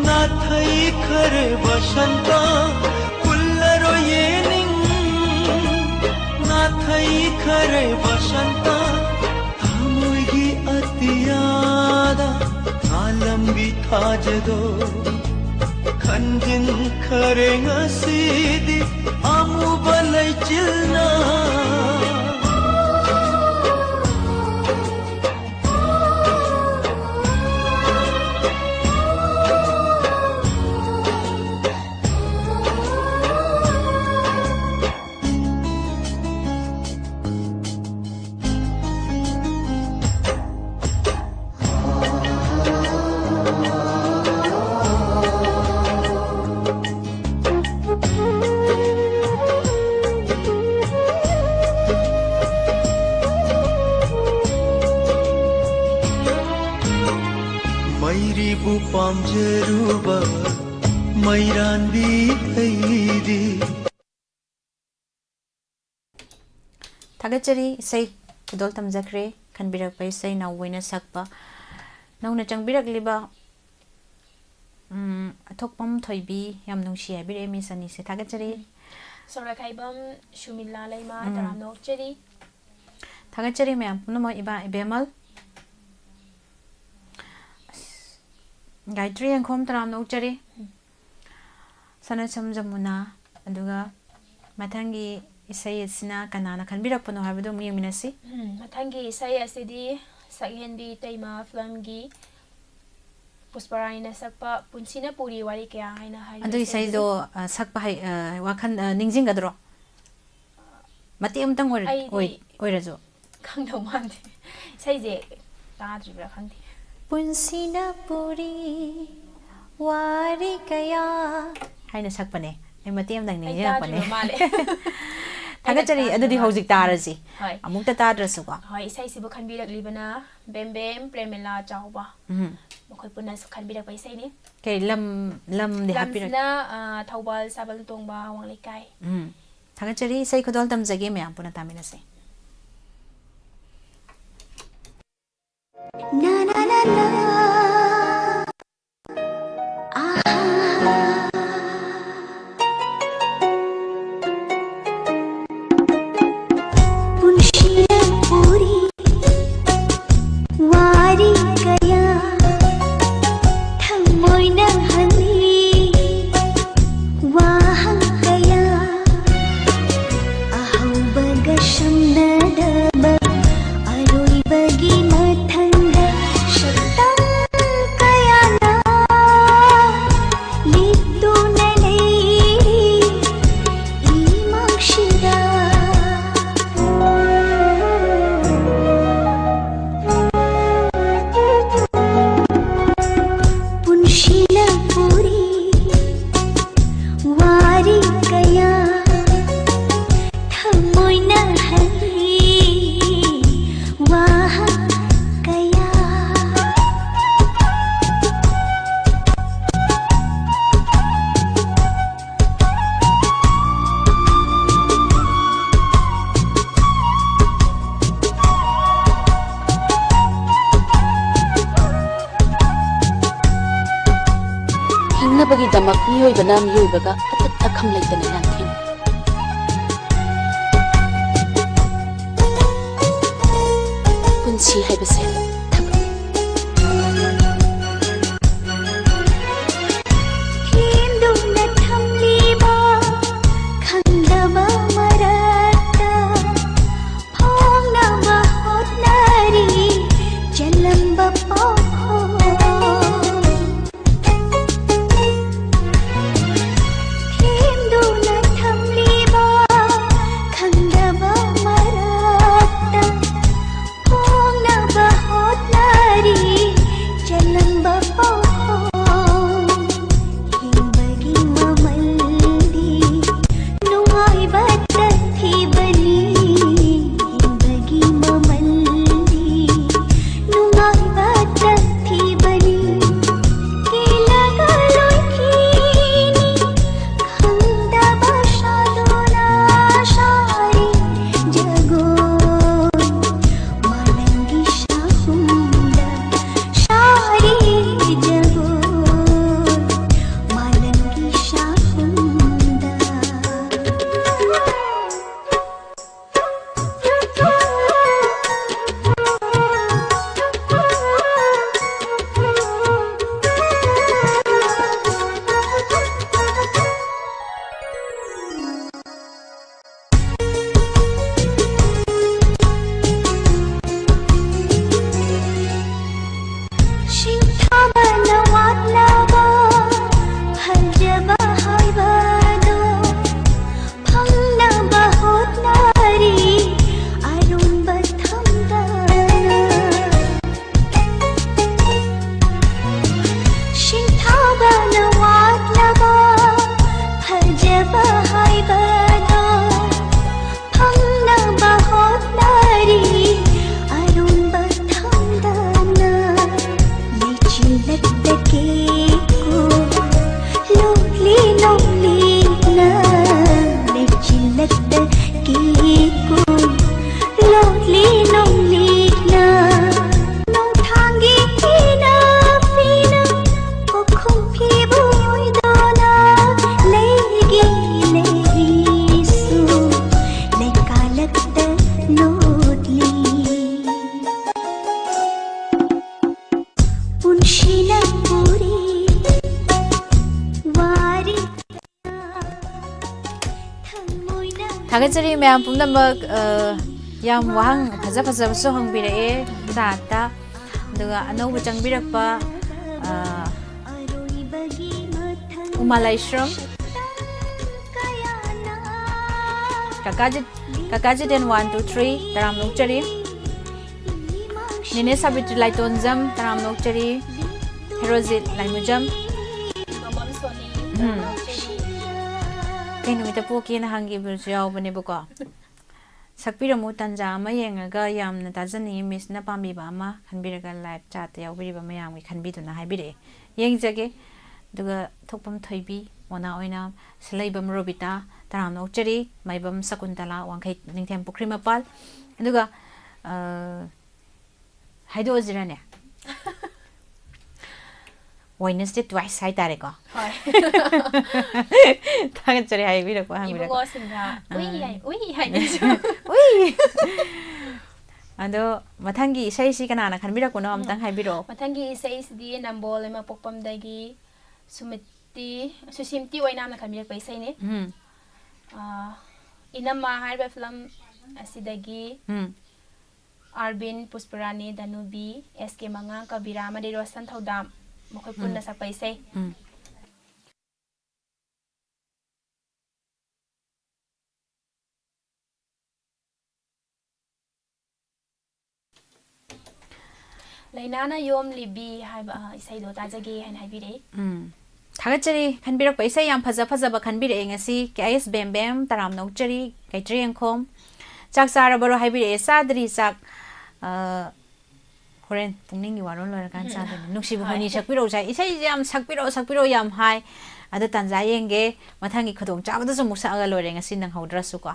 ꯅꯥꯊꯩꯈ꯭ꯔꯦ ꯕꯁꯟꯇ꯫ ꯍꯨꯜꯂꯔꯣꯏꯌꯦ ꯅꯤꯡ, ꯅꯥꯊꯩꯈ꯭ꯔꯦ ꯕꯁꯟꯇ꯫ ꯊꯃꯣꯏꯒꯤ ꯑꯇꯤꯌꯥꯗ ꯊꯥꯂꯝꯕꯤ ꯊꯥꯖꯗꯣ ꯈꯟꯖꯤꯟꯈ꯭ꯔꯦ ꯉꯁꯤꯗꯤ ꯑꯃꯨꯕ ꯂꯩꯆꯤꯜꯅ꯫ ꯆꯔꯨꯕ ꯃꯩꯔꯥꯟꯕꯤ ꯑꯩꯗꯤ꯫ ꯊꯥꯒꯠꯆꯔꯤ꯫ ꯏꯁꯩ ꯈꯨꯗꯣꯜ ꯇꯝꯖꯈ꯭ꯔꯦ꯫ ꯈꯟꯕꯤꯔꯛꯄ ꯏꯁꯩ ꯅꯧꯕ ꯑꯣꯏꯅ ꯁꯛꯄ ꯅꯧꯅ ꯆꯪꯕꯤꯔꯛꯂꯤꯕ, ꯎꯝ, ꯑꯊꯣꯛꯄꯝ ꯊꯣꯏꯕꯤ, ꯌꯥꯝ ꯅꯨꯡꯁꯤ ꯍꯥꯏꯕꯤꯔꯛꯑꯦ ꯃꯤꯁ ꯑꯅꯤꯁꯦ꯫ ꯊꯥꯒꯠꯆꯔꯤ꯫ ꯁꯣꯔꯥꯈꯥꯏꯕꯝ ꯁꯨꯃꯤꯂꯥ ꯂꯩꯃ ꯎꯝ꯫ ꯇꯔꯥꯝꯅ ꯑꯣꯛꯆꯔꯤ꯫ ꯊꯥꯒꯠꯆꯔꯤ ꯃꯌꯥꯝ ꯄꯨꯝꯅꯃꯛ꯫ ꯏꯕꯥ ꯏꯕꯦꯝꯃꯜ, ꯑꯁ, ꯒꯥꯌꯇ꯭ꯔꯤ ꯌꯦꯡꯈꯣꯝ ꯇꯔꯥꯝꯅ ꯑꯣꯛꯆꯔꯤ꯫ ꯁꯅꯥꯁꯝ ꯖꯃꯨꯅꯥ꯫ ꯑꯗꯨꯒ ꯃꯊꯪꯒꯤ ꯏꯁꯩ ꯑꯁꯤꯅ ꯀꯅꯥꯅ ꯈꯟꯕꯤꯔꯛꯄꯅꯣ ꯍꯥꯏꯕꯗꯨ ꯑꯃꯨꯛ ꯌꯦꯡꯃꯤꯟꯅꯁꯤ꯫ ꯎꯝ, ꯃꯊꯪꯒꯤ ꯏꯁꯩ ꯑꯁꯤꯗꯤ ꯁꯛꯍꯦꯟꯕꯤ ꯇꯩꯃ ꯐꯤꯂꯝꯒꯤ ꯄꯨꯁꯄꯔꯥꯅꯤꯅ ꯁꯛꯄ ꯄꯨꯟꯁꯤꯅ ꯄꯨꯔꯤ ꯋꯥꯔꯤ ꯀꯌꯥ ꯍꯥꯏꯅ ꯍꯥꯏꯔꯤꯕ ꯑꯗꯨ ꯏꯁꯩ ꯑꯁꯤ ꯏꯁꯩꯗꯣ, ꯑ, ꯁꯛꯄ ꯍꯩ-, ꯑ, ꯋꯥꯈꯜ, ꯑ, ꯅꯤꯡꯁꯤꯡꯒꯗ꯭ꯔꯣ? ꯃꯇꯦꯛ ꯑꯃꯇꯪ ꯑꯣꯏꯔ-, ꯑꯩꯗꯤ ꯑꯣꯏ-, ꯑꯣꯏꯔꯁꯨ꯫ ꯈꯪꯗꯧ ꯃꯥꯟꯗꯦ꯫ ꯏꯁꯩꯁꯦ ꯇꯥꯗ꯭ꯔꯤꯕ꯭ꯔꯥ ꯈꯪꯗꯦ꯫ ꯄꯨꯟꯁꯤꯅ ꯄꯨꯔꯤ ꯋꯥꯔꯤ ꯀꯌꯥ ꯍꯥꯏꯅ ꯁꯛꯄꯅꯦ꯫ ꯑꯩ ꯃꯇꯦꯛ ꯑꯃꯇꯪ ꯑꯩ ꯅꯤꯡꯁꯤꯡꯉꯛꯄꯅꯦ꯫ ꯇꯥꯗ꯭ꯔꯤꯕ ꯃꯥꯜꯂꯦ꯫ ꯊꯥꯒꯠꯆꯔꯤ꯫ ꯑꯩꯅ ꯑꯗꯨꯗꯤ ꯇꯥꯗ꯭ꯔꯤꯕ ꯍꯧꯖꯤꯛ ꯇꯥꯔꯁꯤ꯫ ꯍꯣꯏ꯫ ꯑꯃꯨꯛꯇ ꯇꯥꯗ꯭ꯔꯁꯨꯀꯣ꯫ ꯍꯣꯏ, ꯏꯁꯩꯁꯤꯕꯨ ꯈꯟꯕꯤꯔꯛꯂꯤꯕꯅ ꯕꯦꯝ ꯕꯦꯝ ꯄ꯭ꯔꯦꯃꯤꯂꯥ ꯆꯥꯎꯕ꯫ ꯎꯝ꯫ ꯃꯈꯣꯏ ꯄꯨꯟꯅ ꯈꯟꯕꯤꯔꯛꯄ ꯏꯁꯩꯅꯤ꯫ ꯀꯩ ꯂꯝ, ꯂꯝꯗꯤ ꯍꯥꯞꯄꯤꯔꯛ-, ꯂꯝꯁꯤꯅ, ꯑ, ꯊꯧꯕꯥꯜ ꯁꯥꯕꯜ ꯇꯣꯡꯕ ꯑꯋꯥꯡ ꯂꯩꯀꯥꯏ꯫ ꯎꯝ꯫ ꯊꯥꯒꯠꯆꯔꯤ꯫ ꯏꯁꯩ ꯈꯨꯗꯣꯜ ꯇꯝꯖꯒꯦ, ꯃꯌꯥꯝ ꯄꯨꯟꯅ ꯇꯥꯃꯤꯟꯅꯁꯦ꯫ Na na na na. Aha. ꯄꯨꯟꯁꯤꯅ ꯄꯨꯔꯤ ꯋꯥꯔꯤ ꯀꯌꯥ ꯊꯃꯣꯏꯅ ꯍꯜꯂꯤ ꯋꯥꯍꯪ ꯀꯌꯥ ꯑꯍꯧꯕꯒ ꯁꯝꯅꯗꯕ ꯑꯔꯣꯏꯕꯒꯤ ꯃꯊꯪꯗ ꯁꯛꯇꯝ ꯀꯌꯥꯅ ꯂꯤꯠꯇꯨꯅ ꯂꯩꯔꯤ ꯏꯃꯥꯡꯁꯤꯗ꯫ ꯄꯨꯟꯁꯤꯅ ꯄꯨꯔꯤ ꯋꯥꯔꯤ ꯀꯌꯥ ꯊꯃꯣꯏꯅ ꯍꯜꯂꯤ ꯋꯥꯍꯪ ꯀꯌꯥ꯫ ꯍꯤꯡꯅꯕꯒꯤꯗꯃꯛ ꯃꯤꯑꯣꯏꯕꯅ ꯃꯤꯑꯣꯏꯕꯒ ꯑꯇꯠ ꯑꯈꯝ ꯂꯩꯇꯅ ꯂꯥꯟꯊꯦꯡꯅꯩ꯫ ꯄꯨꯟꯁꯤ ꯍꯥꯏꯕꯁꯦ ꯊꯕꯛꯅꯤ꯫ ꯊꯦꯝꯗꯨꯅ ꯊꯝꯂꯤꯕ ꯈꯪꯗꯕ ꯃꯔꯛꯇ ꯐꯣꯡꯅꯕ ꯍꯣꯠꯅꯔꯤ ꯆꯦꯜꯂꯝꯕ ꯄꯥꯎꯈꯣꯡ꯫ ꯊꯦꯝꯗꯨꯅ ꯊꯝꯂꯤꯕ ꯈꯪꯗꯕ ꯃꯔꯛꯇ ꯐꯣꯡꯅꯕ ꯍꯣꯠ ꯊꯥꯒꯠꯆꯔꯤ ꯃꯌꯥꯝ ꯄꯨꯝꯅꯃꯛ꯫ ꯑ, ꯌꯥꯝ ꯋꯥꯍꯪ ꯐꯖ ꯐꯖꯕꯁꯨ ꯍꯪꯕꯤꯔꯛꯑꯦ ꯆꯥꯠꯇ꯫ ꯑꯗꯨꯒ ꯑꯅꯧꯕ ꯆꯪꯕꯤꯔꯛꯄ, ꯑ, ꯎꯃꯥ ꯂꯥꯏꯁ꯭ꯔꯝ, ꯀꯀꯥ ꯖꯤ-, ꯀꯀꯥ ꯖꯤꯇꯦꯟ one two three, ꯇꯔꯥꯝꯅ ꯑꯣꯛꯆꯔꯤ꯫ ꯅꯦꯅꯦ ꯁꯥꯕꯤꯇ꯭ꯔꯤ ꯂꯥꯏꯇꯣꯟꯖꯝ, ꯇꯔꯥꯝꯅ ꯑꯣꯛꯆꯔꯤ꯫ ꯍꯦꯔꯣꯖꯤꯠ ꯂꯥꯏꯃꯨꯖꯝ꯫ ꯎꯝ꯫ ꯀꯩ ꯅꯨꯃꯤꯠꯇ ꯄꯣꯛꯀꯦꯅ ꯍꯪꯈꯤꯕꯁꯨ ꯌꯥꯎꯕꯅꯦꯕꯀꯣ꯫ ꯁꯛꯄꯤꯔꯝꯃꯨ, ꯇꯟꯖꯥ ꯑꯃ ꯌꯦꯡꯉꯒ ꯌꯥꯝꯅ ꯇꯥꯖꯅꯤꯡꯉꯤ, ꯃꯤꯁꯅ ꯄꯥꯝꯕꯤꯕ ꯑꯃ ꯈꯟꯕꯤꯔꯒ ꯂꯥꯏꯚ ꯆꯥꯠꯇ ꯌꯥꯎꯕꯤꯔꯤꯕ ꯃꯌꯥꯝꯒꯤ ꯈꯟꯕꯤꯗꯨꯅ ꯍꯥꯏꯕꯤꯔꯛꯑꯦ꯫ ꯌꯦꯡꯖꯒꯦ꯫ ꯑꯗꯨꯒ ꯊꯣꯛꯄꯝ ꯊꯣꯏꯕꯤ, ꯃꯣꯅꯥ ꯑꯣꯏꯅ ꯁꯤꯂꯩꯕꯝ ꯔꯣꯕꯤꯇꯥ, ꯇꯔꯥꯝꯅ ꯑꯣꯛꯆꯔꯤ, ꯃꯥꯏꯕꯝ ꯁꯀꯨꯟꯇꯂꯥ, ꯋꯥꯡꯈꯩ ꯅꯤꯡꯊꯦꯝ ꯄꯨꯈ꯭ꯔꯤ ꯃꯄꯥꯜ꯫ ꯑꯗꯨꯒ, ꯑ, ꯍꯥꯏꯗꯣꯛꯑꯁꯤꯔꯅꯦ? ꯋꯦꯅꯁꯗꯦ ꯇ꯭ꯋꯥꯏꯁ ꯍꯥꯏꯇꯥꯔꯦꯀꯣ꯫ ꯍꯣꯏ꯫ ꯊꯥꯒꯠꯆꯔꯤ ꯍꯥꯏꯕꯤꯔꯛꯄ, ꯍꯪꯕꯤꯔꯛꯄ꯫ ꯏꯕꯨꯡꯉꯣꯁꯤꯡꯅ "ꯎꯏ" ꯑꯥ꯫ ꯍꯥꯏ, "ꯎꯏ" ꯍꯥꯏꯅꯩꯁꯨ꯫ "ꯎꯏ!" ꯑꯗꯣ ꯃꯊꯪꯒꯤ ꯏꯁꯩꯁꯤ ꯀꯅꯥꯅ ꯈꯟꯕꯤꯔꯛꯄꯅꯣ ꯑꯝꯇꯪ ꯍꯥꯏꯕꯤꯔꯛꯑꯣ꯫ ꯃꯊꯪꯒꯤ ꯏꯁꯩꯁꯤꯗꯤ ꯅꯝꯕꯣꯜ ꯏꯃꯥꯄꯣꯛꯄꯝꯗꯒꯤ ꯁꯨꯃꯤꯇꯤ, ꯁꯨꯁꯤꯝꯇꯤ ꯑꯣꯏꯅꯥꯝꯅ ꯈꯟꯕꯤꯔꯛꯄ ꯏꯁꯩꯅꯤ꯫ ꯎꯝ꯫ ꯑꯥ, ꯏꯅꯝꯃ ꯍꯥꯏꯔꯤꯕ ꯐꯤꯂꯝ ꯑꯁꯤꯗꯒꯤ ꯎꯝ꯫ ꯑꯥꯔꯕꯤꯟ, ꯄꯨꯁꯄꯔꯥꯅꯤ, ꯙꯅꯨꯕꯤ, ꯑꯦꯁ ꯀꯦ ꯃꯉꯥꯡ, ꯀꯕꯤꯔꯥ ꯑꯃꯗꯤ ꯔꯣꯁꯟ ꯊꯧꯗꯥꯝ, ꯃꯈꯣꯏ ꯄꯨꯟꯅ ꯎꯝ꯫ ꯁꯛꯄ ꯏꯁꯩ꯫ ꯎꯝ꯫ ꯂꯩꯅꯥꯅ ꯌꯣꯝꯂꯤꯕꯤ ꯍꯥꯏꯕ, ꯑ, ꯏꯁꯩꯗꯣ ꯇꯥꯖꯒꯦ ꯍꯥꯏꯅ ꯍꯥꯏꯕꯤꯔꯛꯏ꯫ ꯎꯝ꯫ ꯊꯥꯒꯠꯆꯔꯤ ꯈꯟꯕꯤꯔꯛꯄ ꯏꯁꯩ ꯌꯥꯝ ꯐꯖ ꯐꯖꯕ ꯈꯟꯕꯤꯔꯛꯑꯦ ꯉꯁꯤ꯫ ꯀꯦ ꯑꯥꯏ ꯑꯦꯁ ꯕꯦꯝ ꯕꯦꯝ, ꯇꯔꯥꯝꯅ ꯑꯣꯛꯆꯔꯤ, ꯀꯩꯇ꯭ꯔꯦ ꯌꯦꯡꯈꯣꯝ꯫ "ꯆꯥꯛ ꯆꯥꯔꯕꯔꯣ?" ꯍꯥꯏꯕꯤꯔꯛꯑꯦ꯫ "ꯆꯥꯗ꯭ꯔꯤ ꯆꯥꯛ꯫ ꯑ, ꯍꯣꯔꯦꯟ ꯄꯨꯛꯅꯤꯡꯒꯤ ꯋꯥꯔꯣꯜ ꯂꯣꯏꯔꯀꯥꯟꯗ ꯎꯝ꯫ ꯆꯥꯗꯣꯏꯅꯦ꯫ ꯅꯨꯡꯁꯤꯕ ꯍꯣꯏ꯫ ꯍꯣꯅꯤ ꯁꯛꯄꯤꯔꯛꯎ ꯁꯥꯏ꯫ ꯏꯁꯩꯁꯦ ꯌꯥꯝ ꯁꯛꯄꯤꯔꯛꯑꯣ, ꯁꯛꯄꯤꯔꯛꯑꯣ ꯌꯥꯝ ꯍꯥꯏ꯫ ꯑꯗꯣ ꯇꯥꯟꯖꯥ ꯌꯦꯡꯒꯦ꯫ ꯃꯊꯪꯒꯤ ꯈꯨꯗꯣꯡ ꯆꯥꯕꯗꯁꯨ ꯑꯃꯨꯛ ꯁꯛꯑꯒ ꯂꯣꯏꯔꯦ ꯉꯁꯤ ꯅꯪꯍꯧꯗ꯭ꯔꯁꯨꯀꯣ꯫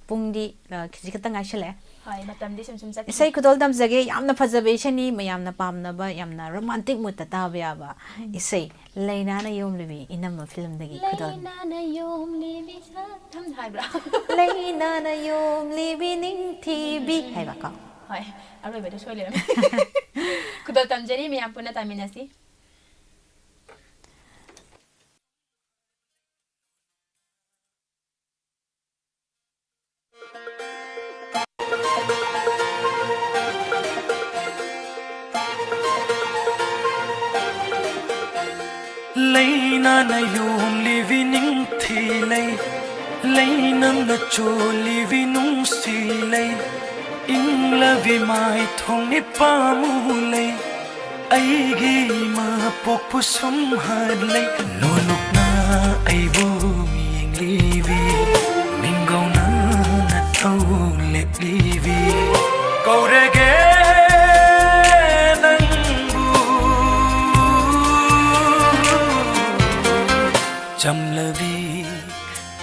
ꯄꯨꯡꯗꯤ, ꯑ, ꯈꯤꯖꯤꯛ ꯈꯛꯇ ꯉꯥꯏꯁꯜꯂꯛꯑꯦ꯫ ꯍꯣꯏ, ꯃꯇꯝꯗꯤ ꯁꯨꯝ ꯁꯨꯝ ꯆꯠꯈꯤ꯫ ꯏꯁꯩ ꯈꯨꯗꯣꯜ ꯇꯝꯖꯒꯦ꯫ ꯌꯥꯝꯅ ꯐꯖꯕ ꯏꯁꯩꯅꯤ, ꯃꯌꯥꯝꯅ ꯄꯥꯝꯅꯕ, ꯌꯥꯝꯅ ꯔꯣꯃꯥꯟꯇꯤꯛ ꯃꯨꯠꯇ ꯇꯥꯕ ꯌꯥꯕ ꯎꯝ꯫ ꯏꯁꯩ꯫ ꯂꯩꯅꯥꯅ ꯌꯣꯝꯂꯤꯕꯤ ꯏꯅꯝꯃ ꯐꯤꯂꯝꯗꯒꯤ ꯈꯨꯗꯣꯜ꯫ ꯂꯩꯅꯥꯅ ꯌꯣꯝꯂꯤꯕꯤ ꯁꯛꯊꯝ ꯍꯥꯏꯕ꯭ꯔꯥ? ꯂꯩꯅꯥꯅ ꯌꯣꯝꯂꯤꯕꯤ ꯅꯤꯡꯊꯤꯕꯤ ꯎꯝ, ꯎꯝ, ꯎꯝ꯫ ꯍꯥꯏꯕꯀꯣ꯫ ꯍꯣꯏ, ꯑꯔꯣꯏꯕꯗ ꯁꯣꯏ ꯂꯩꯔꯝꯃꯦ꯫ ꯈꯨꯗꯣꯜ ꯇꯝꯖꯔꯤ, ꯃꯌꯥꯝ ꯄꯨꯟꯅ ꯇꯥꯃꯤꯟꯅꯁꯤ꯫ ꯏꯅꯥꯅ ꯌꯣꯝꯂꯤꯕꯤ ꯅꯤꯡꯊꯤ ꯂꯩ, ꯂꯩꯅꯝꯅ ꯆꯣꯜꯂꯤꯕꯤ ꯅꯨꯡꯁꯤ ꯂꯩ, ꯏꯪꯂꯕꯤ ꯃꯥꯏꯊꯣꯡ ꯅꯤꯄꯥꯃꯨ ꯂꯩ, ꯑꯩꯒꯤ ꯏꯃꯥ ꯄꯣꯛꯄ ꯁꯨꯝꯍꯠ ꯂꯩ꯫ ꯅꯣꯅꯣꯛꯅ ꯑꯩꯕꯨ ꯌꯦꯡꯂꯤꯕꯤ, ꯃꯤꯡꯒꯧꯅ ꯅꯊꯧ ꯂꯦꯞꯂꯤꯕꯤ꯫ ꯀꯧꯔꯒꯦ ꯅꯪꯕꯨ ꯆꯝꯂꯕꯤ,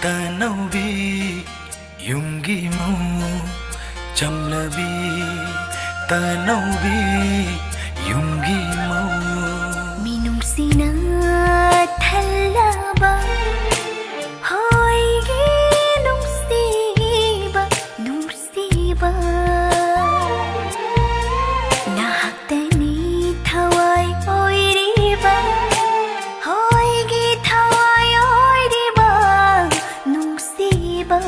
ꯇꯅꯧꯕꯤ, ꯌꯨꯝꯒꯤ ꯃꯧ꯫ ꯆꯝꯂꯕꯤ, ꯇꯅꯧꯕꯤ, ꯌꯨꯝꯒꯤ ꯃꯧ꯫ ꯃꯤꯅꯨꯡꯁꯤꯅ ꯊꯜꯂꯕ ꯍꯣꯏꯒꯤ ꯅꯨꯡꯁꯤꯕ, ꯅꯨꯡꯁꯤꯕ꯫ ꯅꯍꯥꯛꯇꯅꯤ ꯊꯋꯥꯏ ꯑꯣꯏꯔꯤꯕ, ꯍꯣꯏꯒꯤ ꯊꯋꯥꯏ ꯑꯣꯏꯔꯤꯕ, ꯅꯨꯡꯁꯤꯕ꯫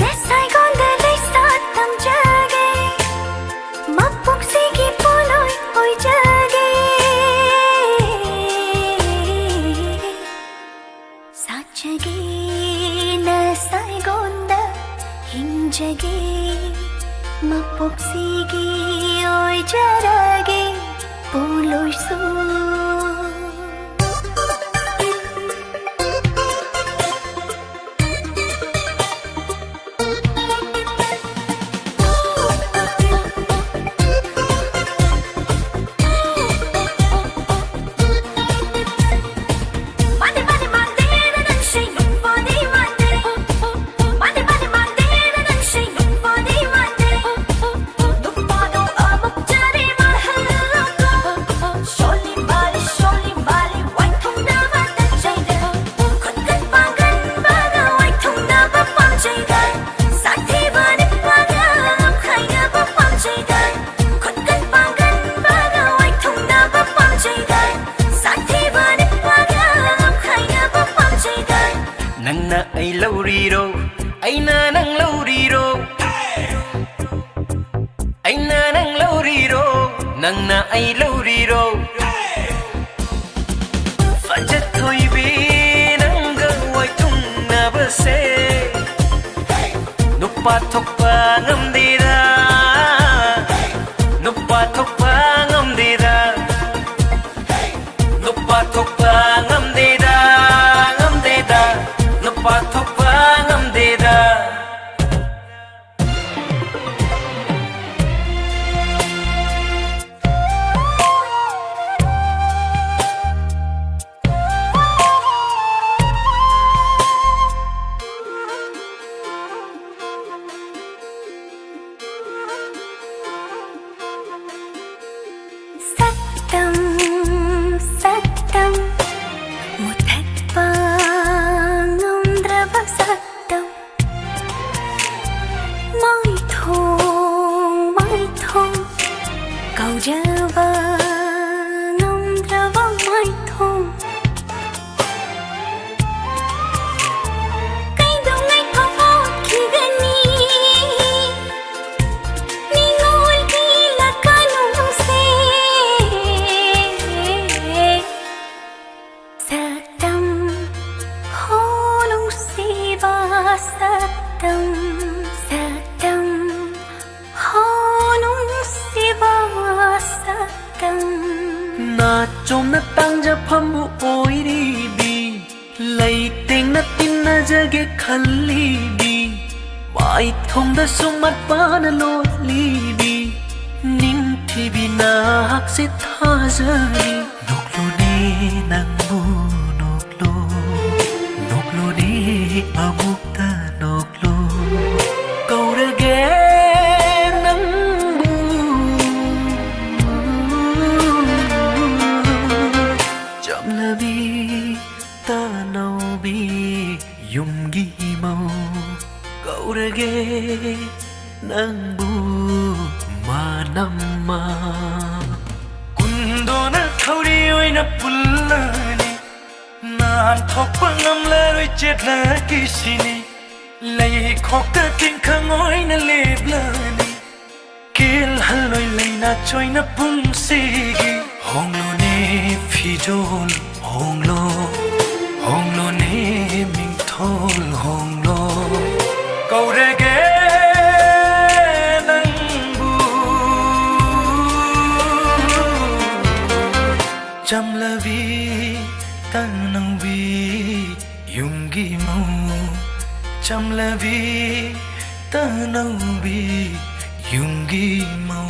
ꯅꯁꯥꯏꯒꯣꯟꯗ ꯂꯩꯁꯥ ꯇꯝꯖꯒꯦ, ꯃꯄꯣꯛꯁꯤꯒꯤ ꯄꯣꯠꯂꯣꯏ ꯑꯣꯏꯖꯒꯦ꯫ ꯁꯥꯠꯆꯒꯦ ꯅꯁꯥꯏꯒꯣꯟꯗ ꯍꯤꯡꯖꯒꯦ, ꯃꯄꯣꯛꯁꯤꯒꯤ ꯑꯣꯏꯖꯔꯒꯦ ꯄꯣꯠꯂꯣꯏꯁꯨ꯫ ꯅꯪꯅ ꯑꯩ ꯂꯧꯔꯤꯔꯣ? ꯑꯩꯅ ꯅꯪ ꯂꯧꯔꯤꯔꯣ? ꯑꯩꯅ ꯅꯪ ꯂꯧꯔꯤꯔꯣ? ꯅꯪꯅ ꯑꯩ ꯂꯧꯔꯤꯔꯣ? ꯑꯆꯣꯝꯅ ꯇꯥꯡꯖꯐꯝꯕꯨ ꯑꯣꯏꯔꯤꯕꯤ, ꯂꯩꯇꯦꯡꯅ ꯇꯤꯟꯅꯖꯒꯦ ꯈꯜꯂꯤꯕꯤ, ꯃꯥꯏꯊꯣꯡꯗꯁꯨ ꯃꯠꯄꯥꯅ ꯂꯣꯠꯂꯤꯕꯤ, ꯅꯤꯡꯊꯤꯕꯤ ꯅꯍꯥꯛꯁꯦ ꯊꯥꯖꯔꯤ꯫ ꯅꯣꯛꯂꯣꯅꯦ ꯅꯪꯕꯨ ꯅꯣꯛꯂꯣ, ꯅꯣꯛꯂꯣꯅꯦ ꯑꯃꯨꯛꯇ ꯅꯣꯛꯂꯣ꯫ ꯀꯧꯔꯒꯦ ꯅꯪꯕꯨ ꯆꯝꯂꯕꯤ ꯇꯅꯧꯕꯤ ꯌꯨꯝꯒꯤ ꯃꯧ꯫ ꯀꯧꯔꯒꯦ ꯅꯪꯕꯨ ꯃꯅꯝꯃ꯫ ꯀꯨꯟꯗꯣꯅ ꯊꯧꯔꯤ ꯑꯣꯏꯅ ꯄꯨꯜꯂꯅꯤ, ꯅꯥꯟꯊꯣꯛꯄ ꯉꯝꯂꯔꯣꯏ ꯆꯦꯠꯂꯛꯈꯤꯁꯤꯅꯤ, ꯂꯩꯈꯣꯛꯇ ꯇꯤꯡꯈꯪ ꯑꯣꯏꯅ ꯂꯦꯞꯂꯅꯤ, ꯀꯦꯜꯍꯜꯂꯣꯏ ꯂꯩꯅꯥ ꯆꯣꯏꯅ ꯄꯨꯟꯁꯤꯒꯤ꯫ ꯍꯣꯡꯂꯣꯅꯦ ꯐꯤꯖꯣꯜ ꯍꯣꯡꯂꯣ, ꯍꯣꯡꯂꯣꯅꯦ ꯃꯤꯡꯊꯣꯜ ꯍꯣꯡꯂꯣ꯫ ꯀꯧꯔꯒꯦ ꯅꯪꯕꯨ ꯆꯝꯂꯕꯤ ꯇꯅꯧꯕꯤ ꯌꯨꯝꯒꯤ ꯃꯧ, ꯆꯝꯂꯕꯤ ꯇꯅꯧꯕꯤ ꯌꯨꯝꯒꯤ ꯃꯧ꯫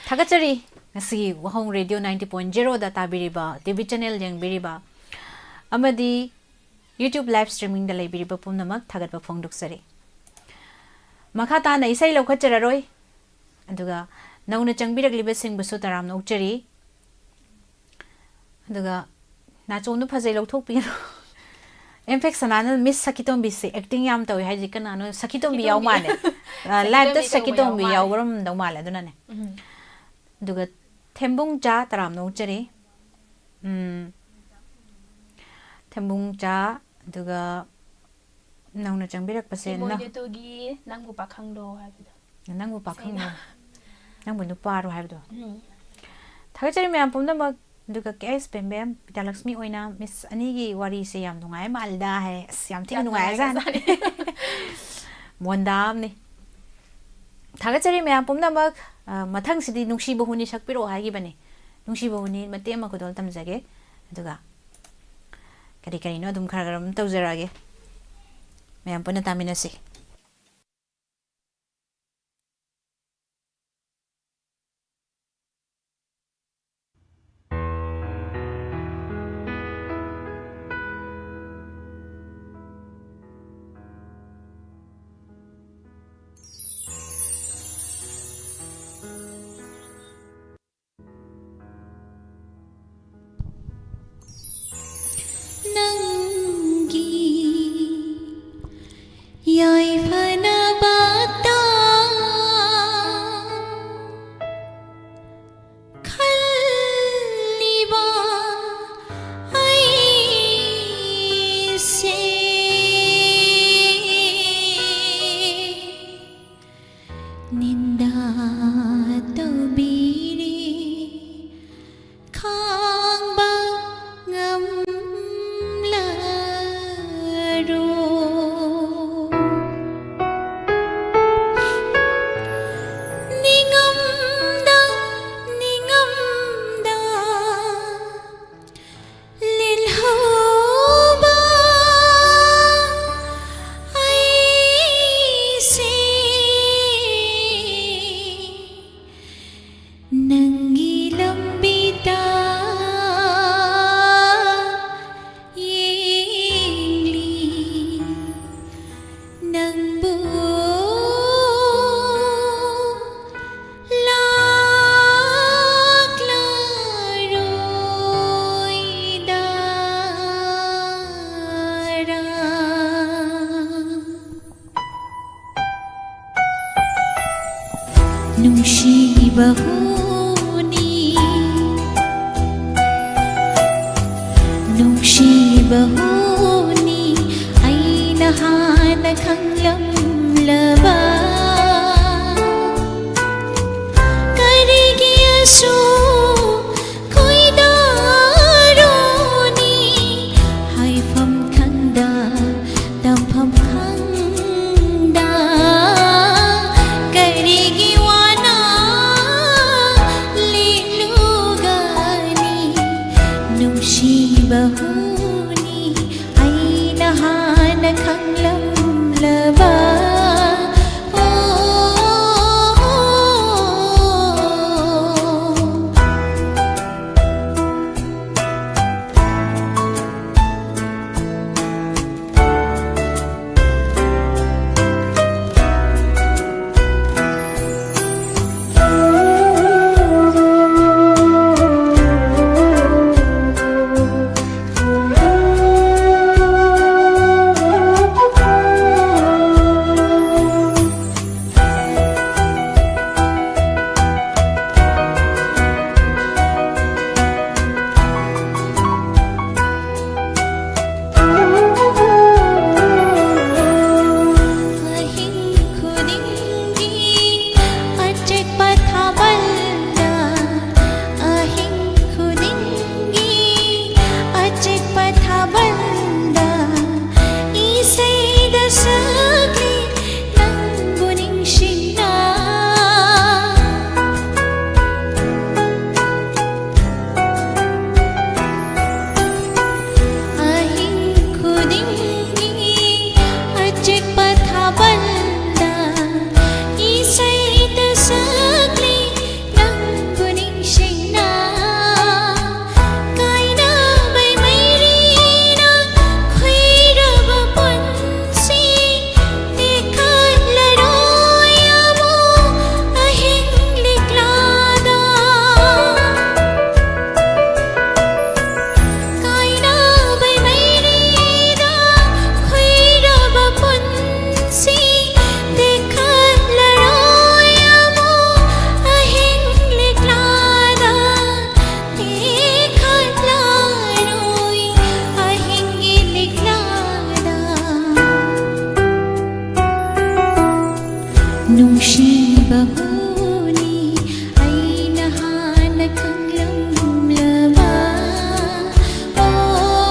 ꯊꯥꯒꯠꯆꯔꯤ꯫ ꯉꯁꯤꯒꯤ ꯋꯥꯍꯣꯡ ꯔꯦꯗꯤꯑꯣ ꯅꯥꯏꯟꯇꯤ ꯄꯣꯏꯟ ꯖꯦꯔꯣꯗ ꯇꯥꯕꯤꯔꯤꯕ, ꯇꯤꯚꯤ ꯆꯦꯅꯦꯜ ꯌꯦꯡꯕꯤꯔꯤꯕ ꯑꯃꯗꯤ ꯌꯨꯇ꯭ꯌꯨꯕ ꯂꯥꯏꯚ ꯁ꯭ꯇ꯭ꯔꯤꯃꯤꯡꯗ ꯂꯩꯕꯤꯔꯤꯕ ꯄꯨꯝꯅꯃꯛ ꯊꯥꯒꯠꯄ ꯐꯣꯡꯗꯣꯛꯆꯔꯤ꯫ ꯃꯈꯥ ꯇꯥꯅ ꯏꯁꯩ ꯂꯧꯈꯠꯆꯔꯔꯣꯏ, ꯑꯗꯨꯒ ꯅꯧꯅ ꯆꯪꯕꯤꯔꯛꯂꯤꯕꯁꯤꯡꯕꯨꯁꯨ ꯇꯔꯥꯝꯅ ꯑꯣꯛꯆꯔꯤ꯫ ꯑꯗꯨꯒ ꯅꯥꯆꯣꯝꯗꯣ ꯐꯖꯩ, ꯂꯧꯊꯣꯛꯄꯤꯔꯣ꯫ ꯑꯦꯝ ꯐꯦꯛ ꯁꯅꯥꯅ ꯃꯤꯁ ꯁꯈꯤꯇꯣꯝꯕꯤꯁꯦ ꯑꯦꯛꯇꯤꯡ ꯌꯥꯝ ꯇꯧꯋꯤ ꯍꯥꯏꯁꯦ ꯀꯅꯥꯅꯣ? ꯁꯈꯤꯇꯣꯝꯕꯤ ꯌꯥꯎ ꯃꯥꯜꯂꯦ꯫ ꯂꯥꯏꯞꯇ ꯁꯈꯤꯇꯣꯝꯕꯤ ꯌꯥꯎꯕ꯭ꯔꯝꯗꯧ ꯃꯥꯜꯂꯦ꯫ ꯑꯗꯨꯅꯅꯦ꯫ ꯑꯗꯨꯒ ꯊꯦꯝꯕꯨꯡ ꯆꯥ ꯇꯔꯥꯝꯅ ꯑꯣꯛꯆꯔꯤ꯫ ꯎꯝ, ꯊꯦꯝꯕꯨꯡ ꯆꯥ, ꯑꯗꯨꯒ ꯅꯧꯅ ꯆꯪꯕꯤꯔꯛꯄꯁꯦ ꯅ- ꯏꯃꯣꯏꯅꯨꯇꯨꯒꯤ ꯅꯪꯕꯨ ꯄꯥꯈꯪꯂꯣ ꯍꯥꯏꯕꯗꯣ꯫ ꯅꯪꯕꯨ ꯄꯥꯈꯪꯂꯣ, ꯅꯪꯕꯨ ꯅꯨꯄꯥꯔꯣ ꯍꯥꯏꯕꯗꯣ꯫ ꯎꯝ꯫ ꯊꯥꯒꯠꯆꯔꯤ ꯃꯌꯥꯝ ꯄꯨꯝꯅꯃꯛ꯫ ꯑꯗꯨꯒ ꯀꯦ ꯑꯦꯁ ꯕꯦꯝꯕꯦꯝ, ꯕꯤꯗ꯭ꯌꯥꯂꯛꯁꯃꯤ ꯑꯣꯏꯅ, "ꯃꯤꯁ, ꯑꯅꯤꯒꯤ ꯋꯥꯔꯤꯁꯦ ꯌꯥꯝ ꯅꯨꯡꯉꯥꯏ ꯃꯥꯜꯂꯤꯗ" ꯍꯥꯏ꯫ ꯑꯁ, ꯌꯥꯝ ꯊꯤꯅ ꯌꯥꯝ ꯅꯨꯡꯉꯥꯏꯔꯖꯥꯠꯅꯤ꯫ ꯅꯨꯡꯉꯥꯏꯈ꯭ꯔꯖꯥꯠꯅꯤ꯫ ꯃꯣꯟꯗꯥ ꯑꯃꯅꯤ꯫ ꯊꯥꯒꯠꯆꯔꯤ ꯃꯌꯥꯝ ꯄꯨꯝꯅꯃꯛ꯫ ꯑ, ꯃꯊꯪꯁꯤꯗꯤ ꯅꯨꯡꯁꯤꯕ ꯍꯨꯅꯤ ꯁꯛꯄꯤꯔꯛꯑꯣ ꯍꯥꯏꯈꯤꯕꯅꯤ꯫ ꯅꯨꯡꯁꯤꯕ ꯍꯨꯅꯤ ꯃꯇꯦꯛ ꯑꯃ ꯈꯨꯗꯣꯜ ꯇꯝꯖꯒꯦ꯫ ꯑꯗꯨꯒ ꯀꯔꯤ ꯀꯔꯤꯅꯣ ꯑꯗꯨꯝ ꯈꯔ ꯈꯔ ꯑꯗꯨꯝ ꯇꯧꯖꯔꯛꯑꯒꯦ꯫ ꯃꯌꯥꯝ ꯄꯨꯟꯅ ꯇꯥꯃꯤꯟꯅꯁꯤ꯫ ꯅꯪꯒꯤ ꯌꯥꯏꯐꯅꯕꯇ ꯈꯜꯂꯤꯕ ꯑꯩꯁꯦ ꯅꯤꯟꯗꯥ ꯇꯧꯕꯤꯔꯤ꯫ ꯈꯥꯡꯕ ꯉꯝꯂꯔꯣꯏ꯫ ꯅꯤꯡꯉꯝꯗ, ꯅꯤꯡꯉꯝꯗ ꯂꯦꯜꯍꯧꯕ ꯑꯩꯁꯦ ꯅꯪꯒꯤ ꯂꯝꯕꯤꯗ ꯌꯦꯡꯂꯤ, ꯅꯪꯕꯨ ꯂꯥꯛꯂꯔꯣꯏꯗꯔꯥ? ꯅꯨꯡꯁꯤꯕ ꯍꯨꯅꯤ, ꯅꯨꯡꯁꯤꯕ ꯍꯨꯅꯤ, ꯑꯩꯅ ꯍꯥꯟꯅ ꯈꯪꯂꯝꯂꯕ꯫ ꯀꯔꯤꯒꯤ ꯑꯁꯨꯛ ꯈꯣꯏꯗꯥꯔꯨꯅꯤ? ꯍꯥꯏꯐꯝ ꯈꯪꯗ, ꯇꯝꯐꯝ ꯈꯪꯗ ꯅꯨꯡꯁꯤꯕꯕꯨꯅꯤ ꯑꯩꯅ ꯍꯥꯟꯅ ꯈꯪꯂꯝꯂꯕ꯫ ꯑꯣ,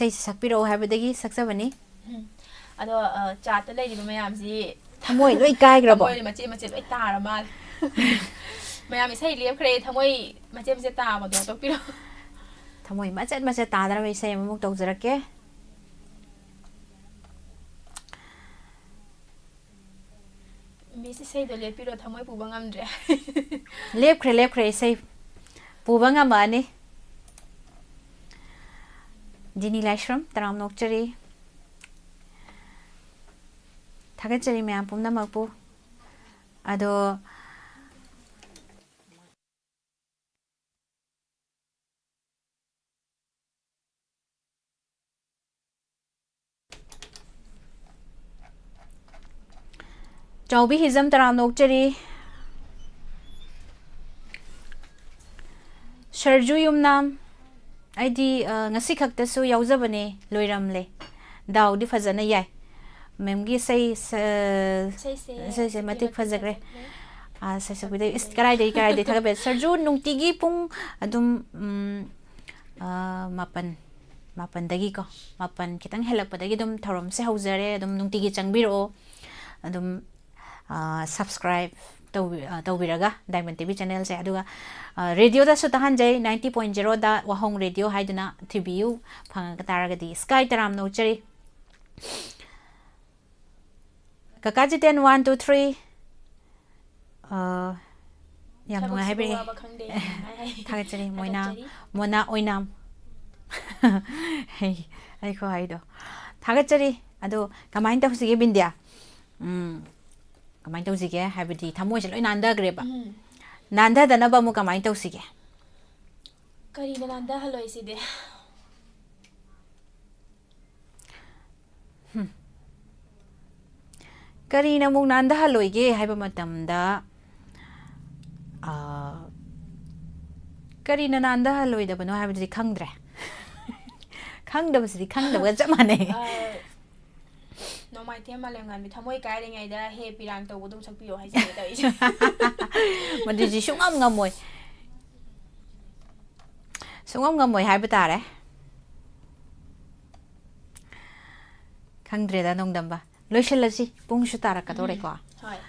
ꯏꯁꯩꯁꯦ ꯁꯛꯄꯤꯔꯛꯑꯣ ꯍꯥꯏꯕꯗꯒꯤ ꯁꯛꯆꯕꯅꯤ꯫ ꯎꯝ꯫ ꯑꯗꯣ, ꯑ, ꯆꯥꯠꯇ ꯂꯩꯔꯤꯕ ꯃꯌꯥꯝꯁꯤ ꯊꯃꯣꯏ ꯂꯣꯏ ꯀꯥꯏꯈ꯭ꯔꯕꯣ? ꯊꯃꯣꯏ ꯃꯆꯦꯠ ꯃꯆꯦꯠ ꯂꯣꯏ ꯇꯥꯔ ꯃꯥꯜꯂꯦ꯫ ꯃꯌꯥꯝ ꯏꯁꯩ ꯂꯦꯞꯈ꯭ꯔꯦ, ꯊꯃꯣꯏ ꯃꯆꯦꯠ ꯃꯆꯦꯠ ꯇꯥꯕꯗꯣ ꯇꯣꯛꯄꯤꯔꯣ꯫ ꯊꯃꯣꯏ ꯃꯆꯦꯠ ꯃꯆꯦꯠ ꯇꯥꯗꯅꯕ ꯏꯁꯩ ꯑꯃꯃꯨꯛ ꯇꯧꯖꯔꯛꯀꯦ꯫ ꯃꯤꯁ, ꯏꯁꯩꯗꯣ ꯂꯦꯞꯄꯤꯔꯣ, ꯊꯃꯣꯏ ꯄꯨꯕ ꯉꯝꯗ꯭ꯔꯦ꯫ ꯂꯦꯞꯈ꯭ꯔꯦ, ꯂꯦꯞꯈ꯭ꯔꯦ, ꯏꯁꯩ ꯄꯨꯕ ꯉꯝꯃꯛꯑꯅꯤ꯫ ꯖꯤꯅꯤ ꯂꯥꯏꯁ꯭ꯔꯝ, ꯇꯔꯥꯝꯅ ꯑꯣꯛꯆꯔꯤ꯫ ꯊꯥꯒꯠꯆꯔꯤ ꯃꯌꯥꯝ ꯄꯨꯝꯅꯃꯛꯄꯨ꯫ ꯑꯗꯣ, ꯆꯥꯎꯕꯤ ꯍꯤꯖꯝ, ꯇꯔꯥꯝꯅ ꯑꯣꯛꯆꯔꯤ꯫ ꯁꯔꯖꯨ ꯌꯨꯝꯅꯥꯝ, ꯑꯩꯗꯤ, ꯑ, ꯉꯁꯤ ꯈꯛꯇꯁꯨ ꯌꯥꯎꯖꯕꯅꯦ, ꯂꯣꯏꯔꯝꯂꯦ꯫ ꯗꯥꯎꯗꯤ ꯐꯖꯅ ꯌꯥꯏ꯫ ꯃꯦꯝꯒꯤ ꯏꯁꯩ, ꯁ-, ꯏꯁꯩꯁꯦ ꯏꯁꯩꯁꯦ ꯑꯁꯨꯛꯀꯤ ꯃꯇꯤꯛ ꯃꯇꯤꯛ ꯐꯖꯈ꯭ꯔꯦ꯫ ꯐꯖꯈ꯭ꯔꯦ꯫ ꯑ, ꯁꯩꯁꯛꯄꯤꯗ, ꯏꯁ, ꯀꯔꯥꯏꯗꯒꯤ, ꯀꯔꯥꯏꯗꯒꯤ ꯊꯥꯒꯠꯄ? ꯁꯔꯖꯨ, ꯅꯨꯡꯇꯤꯒꯤ ꯄꯨꯡ ꯑꯗꯨꯝ, ꯎꯝ, ꯑ, ꯃꯥꯄꯟ, ꯃꯥꯄꯟꯗꯒꯤꯀꯣ, ꯃꯥꯄꯟ ꯈꯤꯇꯪ ꯍꯦꯜꯂꯛꯄꯗꯒꯤ ꯑꯗꯨꯝ ꯊꯧꯔꯝꯁꯦ ꯍꯧꯖꯔꯦ꯫ ꯑꯗꯨꯝ ꯅꯨꯡꯇꯤꯒꯤ ꯆꯪꯕꯤꯔꯛꯑꯣ꯫ ꯑꯗꯨꯝ, ꯑ, subscribe ꯇꯧꯕꯤ-, ꯑ, ꯇꯧꯕꯤꯔꯒ Diamond ꯇꯤ ꯚꯤ channel ꯁꯦ, ꯑꯗꯨꯒ, ꯑ, radio ꯗꯁꯨ ꯇꯥꯍꯟꯖꯩ, ninety point zero ꯗ ꯋꯥꯍꯣꯡ radio ꯍꯥꯏꯗꯨꯅ ꯊꯤꯕꯤꯌꯨ, ꯐꯪꯉꯛ ꯇꯥꯔꯒꯗꯤ꯫ Sky, ꯇꯔꯥꯝꯅ ꯑꯣꯛꯆꯔꯤ꯫ ꯀꯀꯥ ꯖꯤꯇꯦꯟ, one, two, three꯫ ꯑ, ꯌꯥꯝ ꯅꯨꯡꯉꯥꯏ ꯊꯕꯛꯁꯤꯕꯨ ꯍꯥꯏꯕꯤꯔꯛꯑꯦ꯫ ꯋꯥꯕ ꯈꯪꯗꯦ, ꯌꯥꯝ ꯅꯨꯡꯉꯥꯏ ꯍꯥꯏ꯫ ꯊꯥꯒꯠꯆꯔꯤ, ꯃꯣꯏꯅꯥ, ꯊꯥꯒꯠꯆꯔꯤ꯫ ꯃꯣꯅꯥ ꯑꯣꯏꯅꯥꯝ꯫ ꯑꯩ, ꯑꯩ ꯈꯨꯍꯥꯏꯗꯣ꯫ ꯊꯥꯒꯠꯆꯔꯤ꯫ ꯑꯗꯣ ꯀꯃꯥꯏꯅ ꯇꯧꯁꯤꯒꯦ, ꯕꯤꯟꯗ꯭ꯌꯥ? ꯎꯝ, ꯀꯃꯥꯏꯅ ꯇꯧꯁꯤꯒꯦ? ꯍꯥꯏꯕꯗꯤ ꯊꯃꯣꯏꯁꯦ ꯂꯣꯏ ꯅꯥꯟꯊꯈ꯭ꯔꯦꯕ꯫ ꯎꯝ꯫ ꯅꯥꯟꯊꯗꯅꯕ ꯑꯃꯨꯛ ꯀꯃꯥꯏꯅ ꯇꯧꯁꯤꯒꯦ? ꯀꯔꯤꯅ ꯅꯥꯟꯊꯍꯜꯂꯣꯏꯁꯤꯗꯤ? ꯀꯔꯤꯅ ꯑꯃꯨꯛ ꯅꯥꯟꯊꯍꯜꯂꯣꯏꯒꯦ ꯍꯥꯏꯕ ꯃꯇꯝꯗ, ꯑ, ꯀꯔꯤꯅ ꯅꯥꯟꯊꯍꯜꯂꯣꯏꯗꯕꯅꯣ ꯍꯥꯏꯕꯗꯨꯗꯤ ꯈꯪꯗ꯭ꯔꯦ꯫ ꯈꯪꯗꯕꯁꯤꯗꯤ ꯈꯪꯗꯕꯒ ꯆꯞ ꯃꯥꯟꯅꯩ꯫ ꯑ, ꯅꯣꯡꯃꯥꯏꯊꯦꯝ ꯃꯥꯂꯦꯝꯉꯥꯟꯕꯤ ꯊꯃꯣꯏ ꯀꯥꯏꯔꯤꯉꯩꯗ "ꯍꯦ ꯄꯤꯔꯥꯡ" ꯇꯧꯕꯗꯣ ꯁꯛꯄꯤꯔꯣ ꯍꯥꯏꯁꯤꯅꯦ ꯇꯧꯔꯤꯁꯦ꯫ ꯃꯗꯨꯗꯤ ꯁꯨꯡꯉꯝ ꯉꯝꯃꯣꯏ꯫ ꯁꯨꯡꯉꯝ ꯉꯝꯃꯣꯏ ꯍꯥꯏꯕ ꯇꯥꯔꯦ꯫ ꯈꯪꯗ꯭ꯔꯦꯗ, ꯅꯣꯡꯗꯝꯕ꯫ ꯂꯣꯏꯁꯤꯜꯂꯁꯤ, ꯄꯨꯡꯁꯨ ꯇꯥꯔꯛꯀꯗꯧꯔꯦꯀꯣ꯫ ꯍꯣꯏ꯫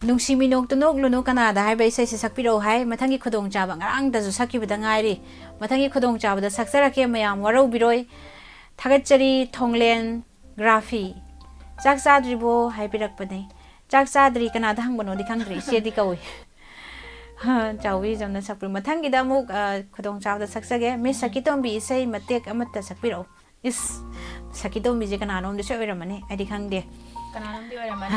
ꯅꯨꯡꯁꯤ ꯃꯤꯅꯣꯛꯇꯨ ꯅꯣꯛꯂꯨꯅꯨ ꯀꯅꯥꯗ ꯍꯥꯏꯕ ꯏꯁꯩꯁꯦ ꯁꯛꯄꯤꯔꯛꯎ ꯍꯥꯏ꯫ ꯃꯊꯪꯒꯤ ꯈꯨꯗꯣꯡꯆꯥꯕ ꯉꯔꯥꯡꯗꯁꯨ ꯁꯛꯈꯤꯕꯗ ꯉꯥꯏꯔꯤ꯫ ꯃꯊꯪꯒꯤ ꯈꯨꯗꯣꯡꯆꯥꯕꯗ ꯁꯛꯆꯔꯛꯀꯦ, ꯃꯌꯥꯝ ꯋꯥꯔꯧꯕꯤꯔꯣꯏ꯫ ꯊꯥꯒꯠꯆꯔꯤ, ꯊꯣꯡꯂꯦꯟ ꯒ꯭ꯔꯥꯐꯤ꯫ "ꯆꯥꯛ ꯆꯥꯗ꯭ꯔꯤꯕꯣ?" ꯍꯥꯏꯕꯤꯔꯛꯄꯅꯦ꯫ ꯆꯥꯛ ꯆꯥꯗ꯭ꯔꯤ, ꯀꯅꯥꯗ ꯍꯪꯕꯅꯣꯗꯤ ꯈꯪꯗ꯭ꯔꯦ, ꯏꯆꯦꯗꯤ ꯀꯧꯏ꯫ ꯆꯥꯎꯕꯤ ꯖꯝꯅ ꯁꯛꯄꯤꯔꯣ꯫ ꯃꯊꯪꯒꯤꯗ ꯑꯃꯨꯛ, ꯑ, ꯈꯨꯗꯣꯡꯆꯥꯕꯗ ꯁꯛꯆꯒꯦ꯫ ꯃꯤꯁ ꯁꯈꯤꯇꯣꯝꯕꯤ, ꯏꯁꯩ ꯃꯇꯦꯛ ꯑꯃꯠꯇ ꯁꯛꯄꯤꯔꯛꯎ꯫ ꯏꯁ, ꯁꯈꯤꯇꯣꯝꯕꯤꯁꯦ ꯀꯅꯥꯅꯣꯝꯗꯤ ꯁꯣꯏ ꯑꯣꯏꯔꯝꯃꯅꯤ, ꯑꯩꯗꯤ ꯈꯪꯗꯦ꯫ ꯀꯅꯥꯅꯣꯝꯗꯤ ꯑꯣꯏꯔꯝꯃꯅꯤ꯫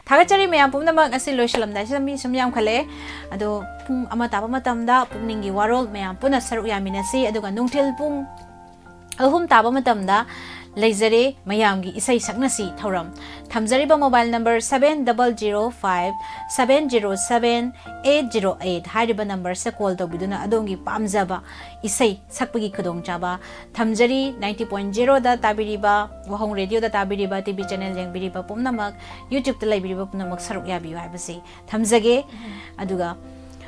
ꯊꯥꯒꯠꯆꯔꯤ ꯃꯌꯥꯝ ꯄꯨꯝꯅꯃꯛ꯫ ꯑꯁꯤ ꯂꯣꯏꯁꯤꯜꯂꯝꯗꯥꯏꯁꯤꯗ ꯃꯤ ꯁꯨꯝ ꯌꯥꯝꯈꯠꯂꯛꯑꯦ꯫ ꯑꯗꯣ ꯄꯨꯡ ꯑꯃ ꯇꯥꯕ ꯃꯇꯝꯗ ꯄꯨꯛꯅꯤꯡꯒꯤ ꯋꯥꯔꯣꯜ ꯃꯌꯥꯝ ꯄꯨꯟꯅ ꯁꯔꯨꯛ ꯌꯥꯃꯤꯟꯅꯁꯤ꯫ ꯑꯗꯨꯒ ꯅꯨꯡꯊꯤꯜ ꯄꯨꯡ ꯑꯍꯨꯝ ꯇꯥꯕ ꯃꯇꯝꯗ ꯂꯩꯖꯔꯦ ꯃꯌꯥꯝꯒꯤ ꯏꯁꯩ ꯁꯛꯅꯁꯤ ꯊꯧꯔꯝ꯫ ꯊꯝꯖꯔꯤꯕ mobile number seven double zero five seven zero seven eight zero eight ꯍꯥꯏꯔꯤꯕ numberꯁꯤꯗ call ꯇꯧꯕꯤꯗꯨꯅ ꯑꯗꯣꯝꯒꯤ ꯄꯥꯝꯖꯕ ꯏꯁꯩ ꯁꯛꯄꯒꯤ ꯈꯨꯗꯣꯡꯆꯥꯕ ꯊꯝꯖꯔꯤ꯫ Ninety point zeroꯗ ꯇꯥꯕꯤꯔꯤꯕ, ꯋꯥꯍꯣꯡ radioꯗ ꯇꯥꯕꯤꯔꯤꯕ, TV channel ꯌꯦꯡꯕꯤꯔꯤꯕ ꯄꯨꯝꯅꯃꯛ, YouTubeꯇ ꯂꯩꯕꯤꯔꯤꯕ ꯄꯨꯝꯅꯃꯛ ꯁꯔꯨꯛ ꯌꯥꯕꯤꯌꯨ ꯍꯥꯏꯕꯁꯤ ꯊꯝꯖꯒꯦ꯫ ꯎꯝ꯫ ꯑꯗꯨꯒ,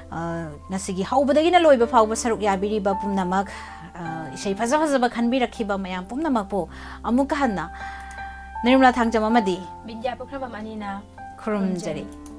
ꯑ, ꯉꯁꯤꯒꯤ ꯍꯧꯕꯗꯒꯤꯅ ꯂꯣꯏꯕ ꯐꯥꯎꯕ ꯁꯔꯨꯛ ꯌꯥꯕꯤꯔꯤꯕ ꯄꯨꯝꯅꯃꯛ, ꯑ, ꯏꯁꯩ ꯐꯖ ꯐꯖꯕ ꯈꯟꯕꯤꯔꯛꯈꯤꯕ ꯃꯌꯥꯝ ꯄꯨꯝꯅꯃꯛꯄꯨ ꯑꯃꯨꯛꯀ ꯍꯟꯅ ꯅꯤꯔꯃꯂꯥ ꯊꯥꯡꯖꯝ ꯑꯃꯗꯤ ꯕꯤꯟꯗ꯭ꯌꯥ ꯄꯨꯈ꯭ꯔꯝꯕꯝ ꯑꯅꯤꯅ ꯈꯨꯔꯨꯝꯖꯔꯤ꯫ ꯈꯨꯔꯨꯝꯖꯔꯤ꯫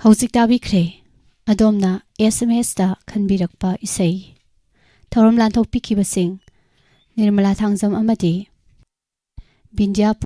ꯍꯧꯖꯤꯛ ꯇꯥꯕꯤꯈ꯭ꯔꯦ ꯑꯗꯣꯝꯅ ꯑꯦꯁ ꯑꯦꯝ ꯑꯦꯁꯇ ꯈꯟꯕꯤꯔꯛꯄ ꯏꯁꯩ꯫ ꯊꯧꯔꯝ ꯂꯥꯟꯊꯣꯛꯄꯤꯈꯤꯕꯁꯤꯡ ꯅꯤꯔꯃꯂꯥ ꯊꯥꯡꯖꯝ ꯑꯃꯗꯤ ꯕꯤꯟꯗ꯭ꯌꯥ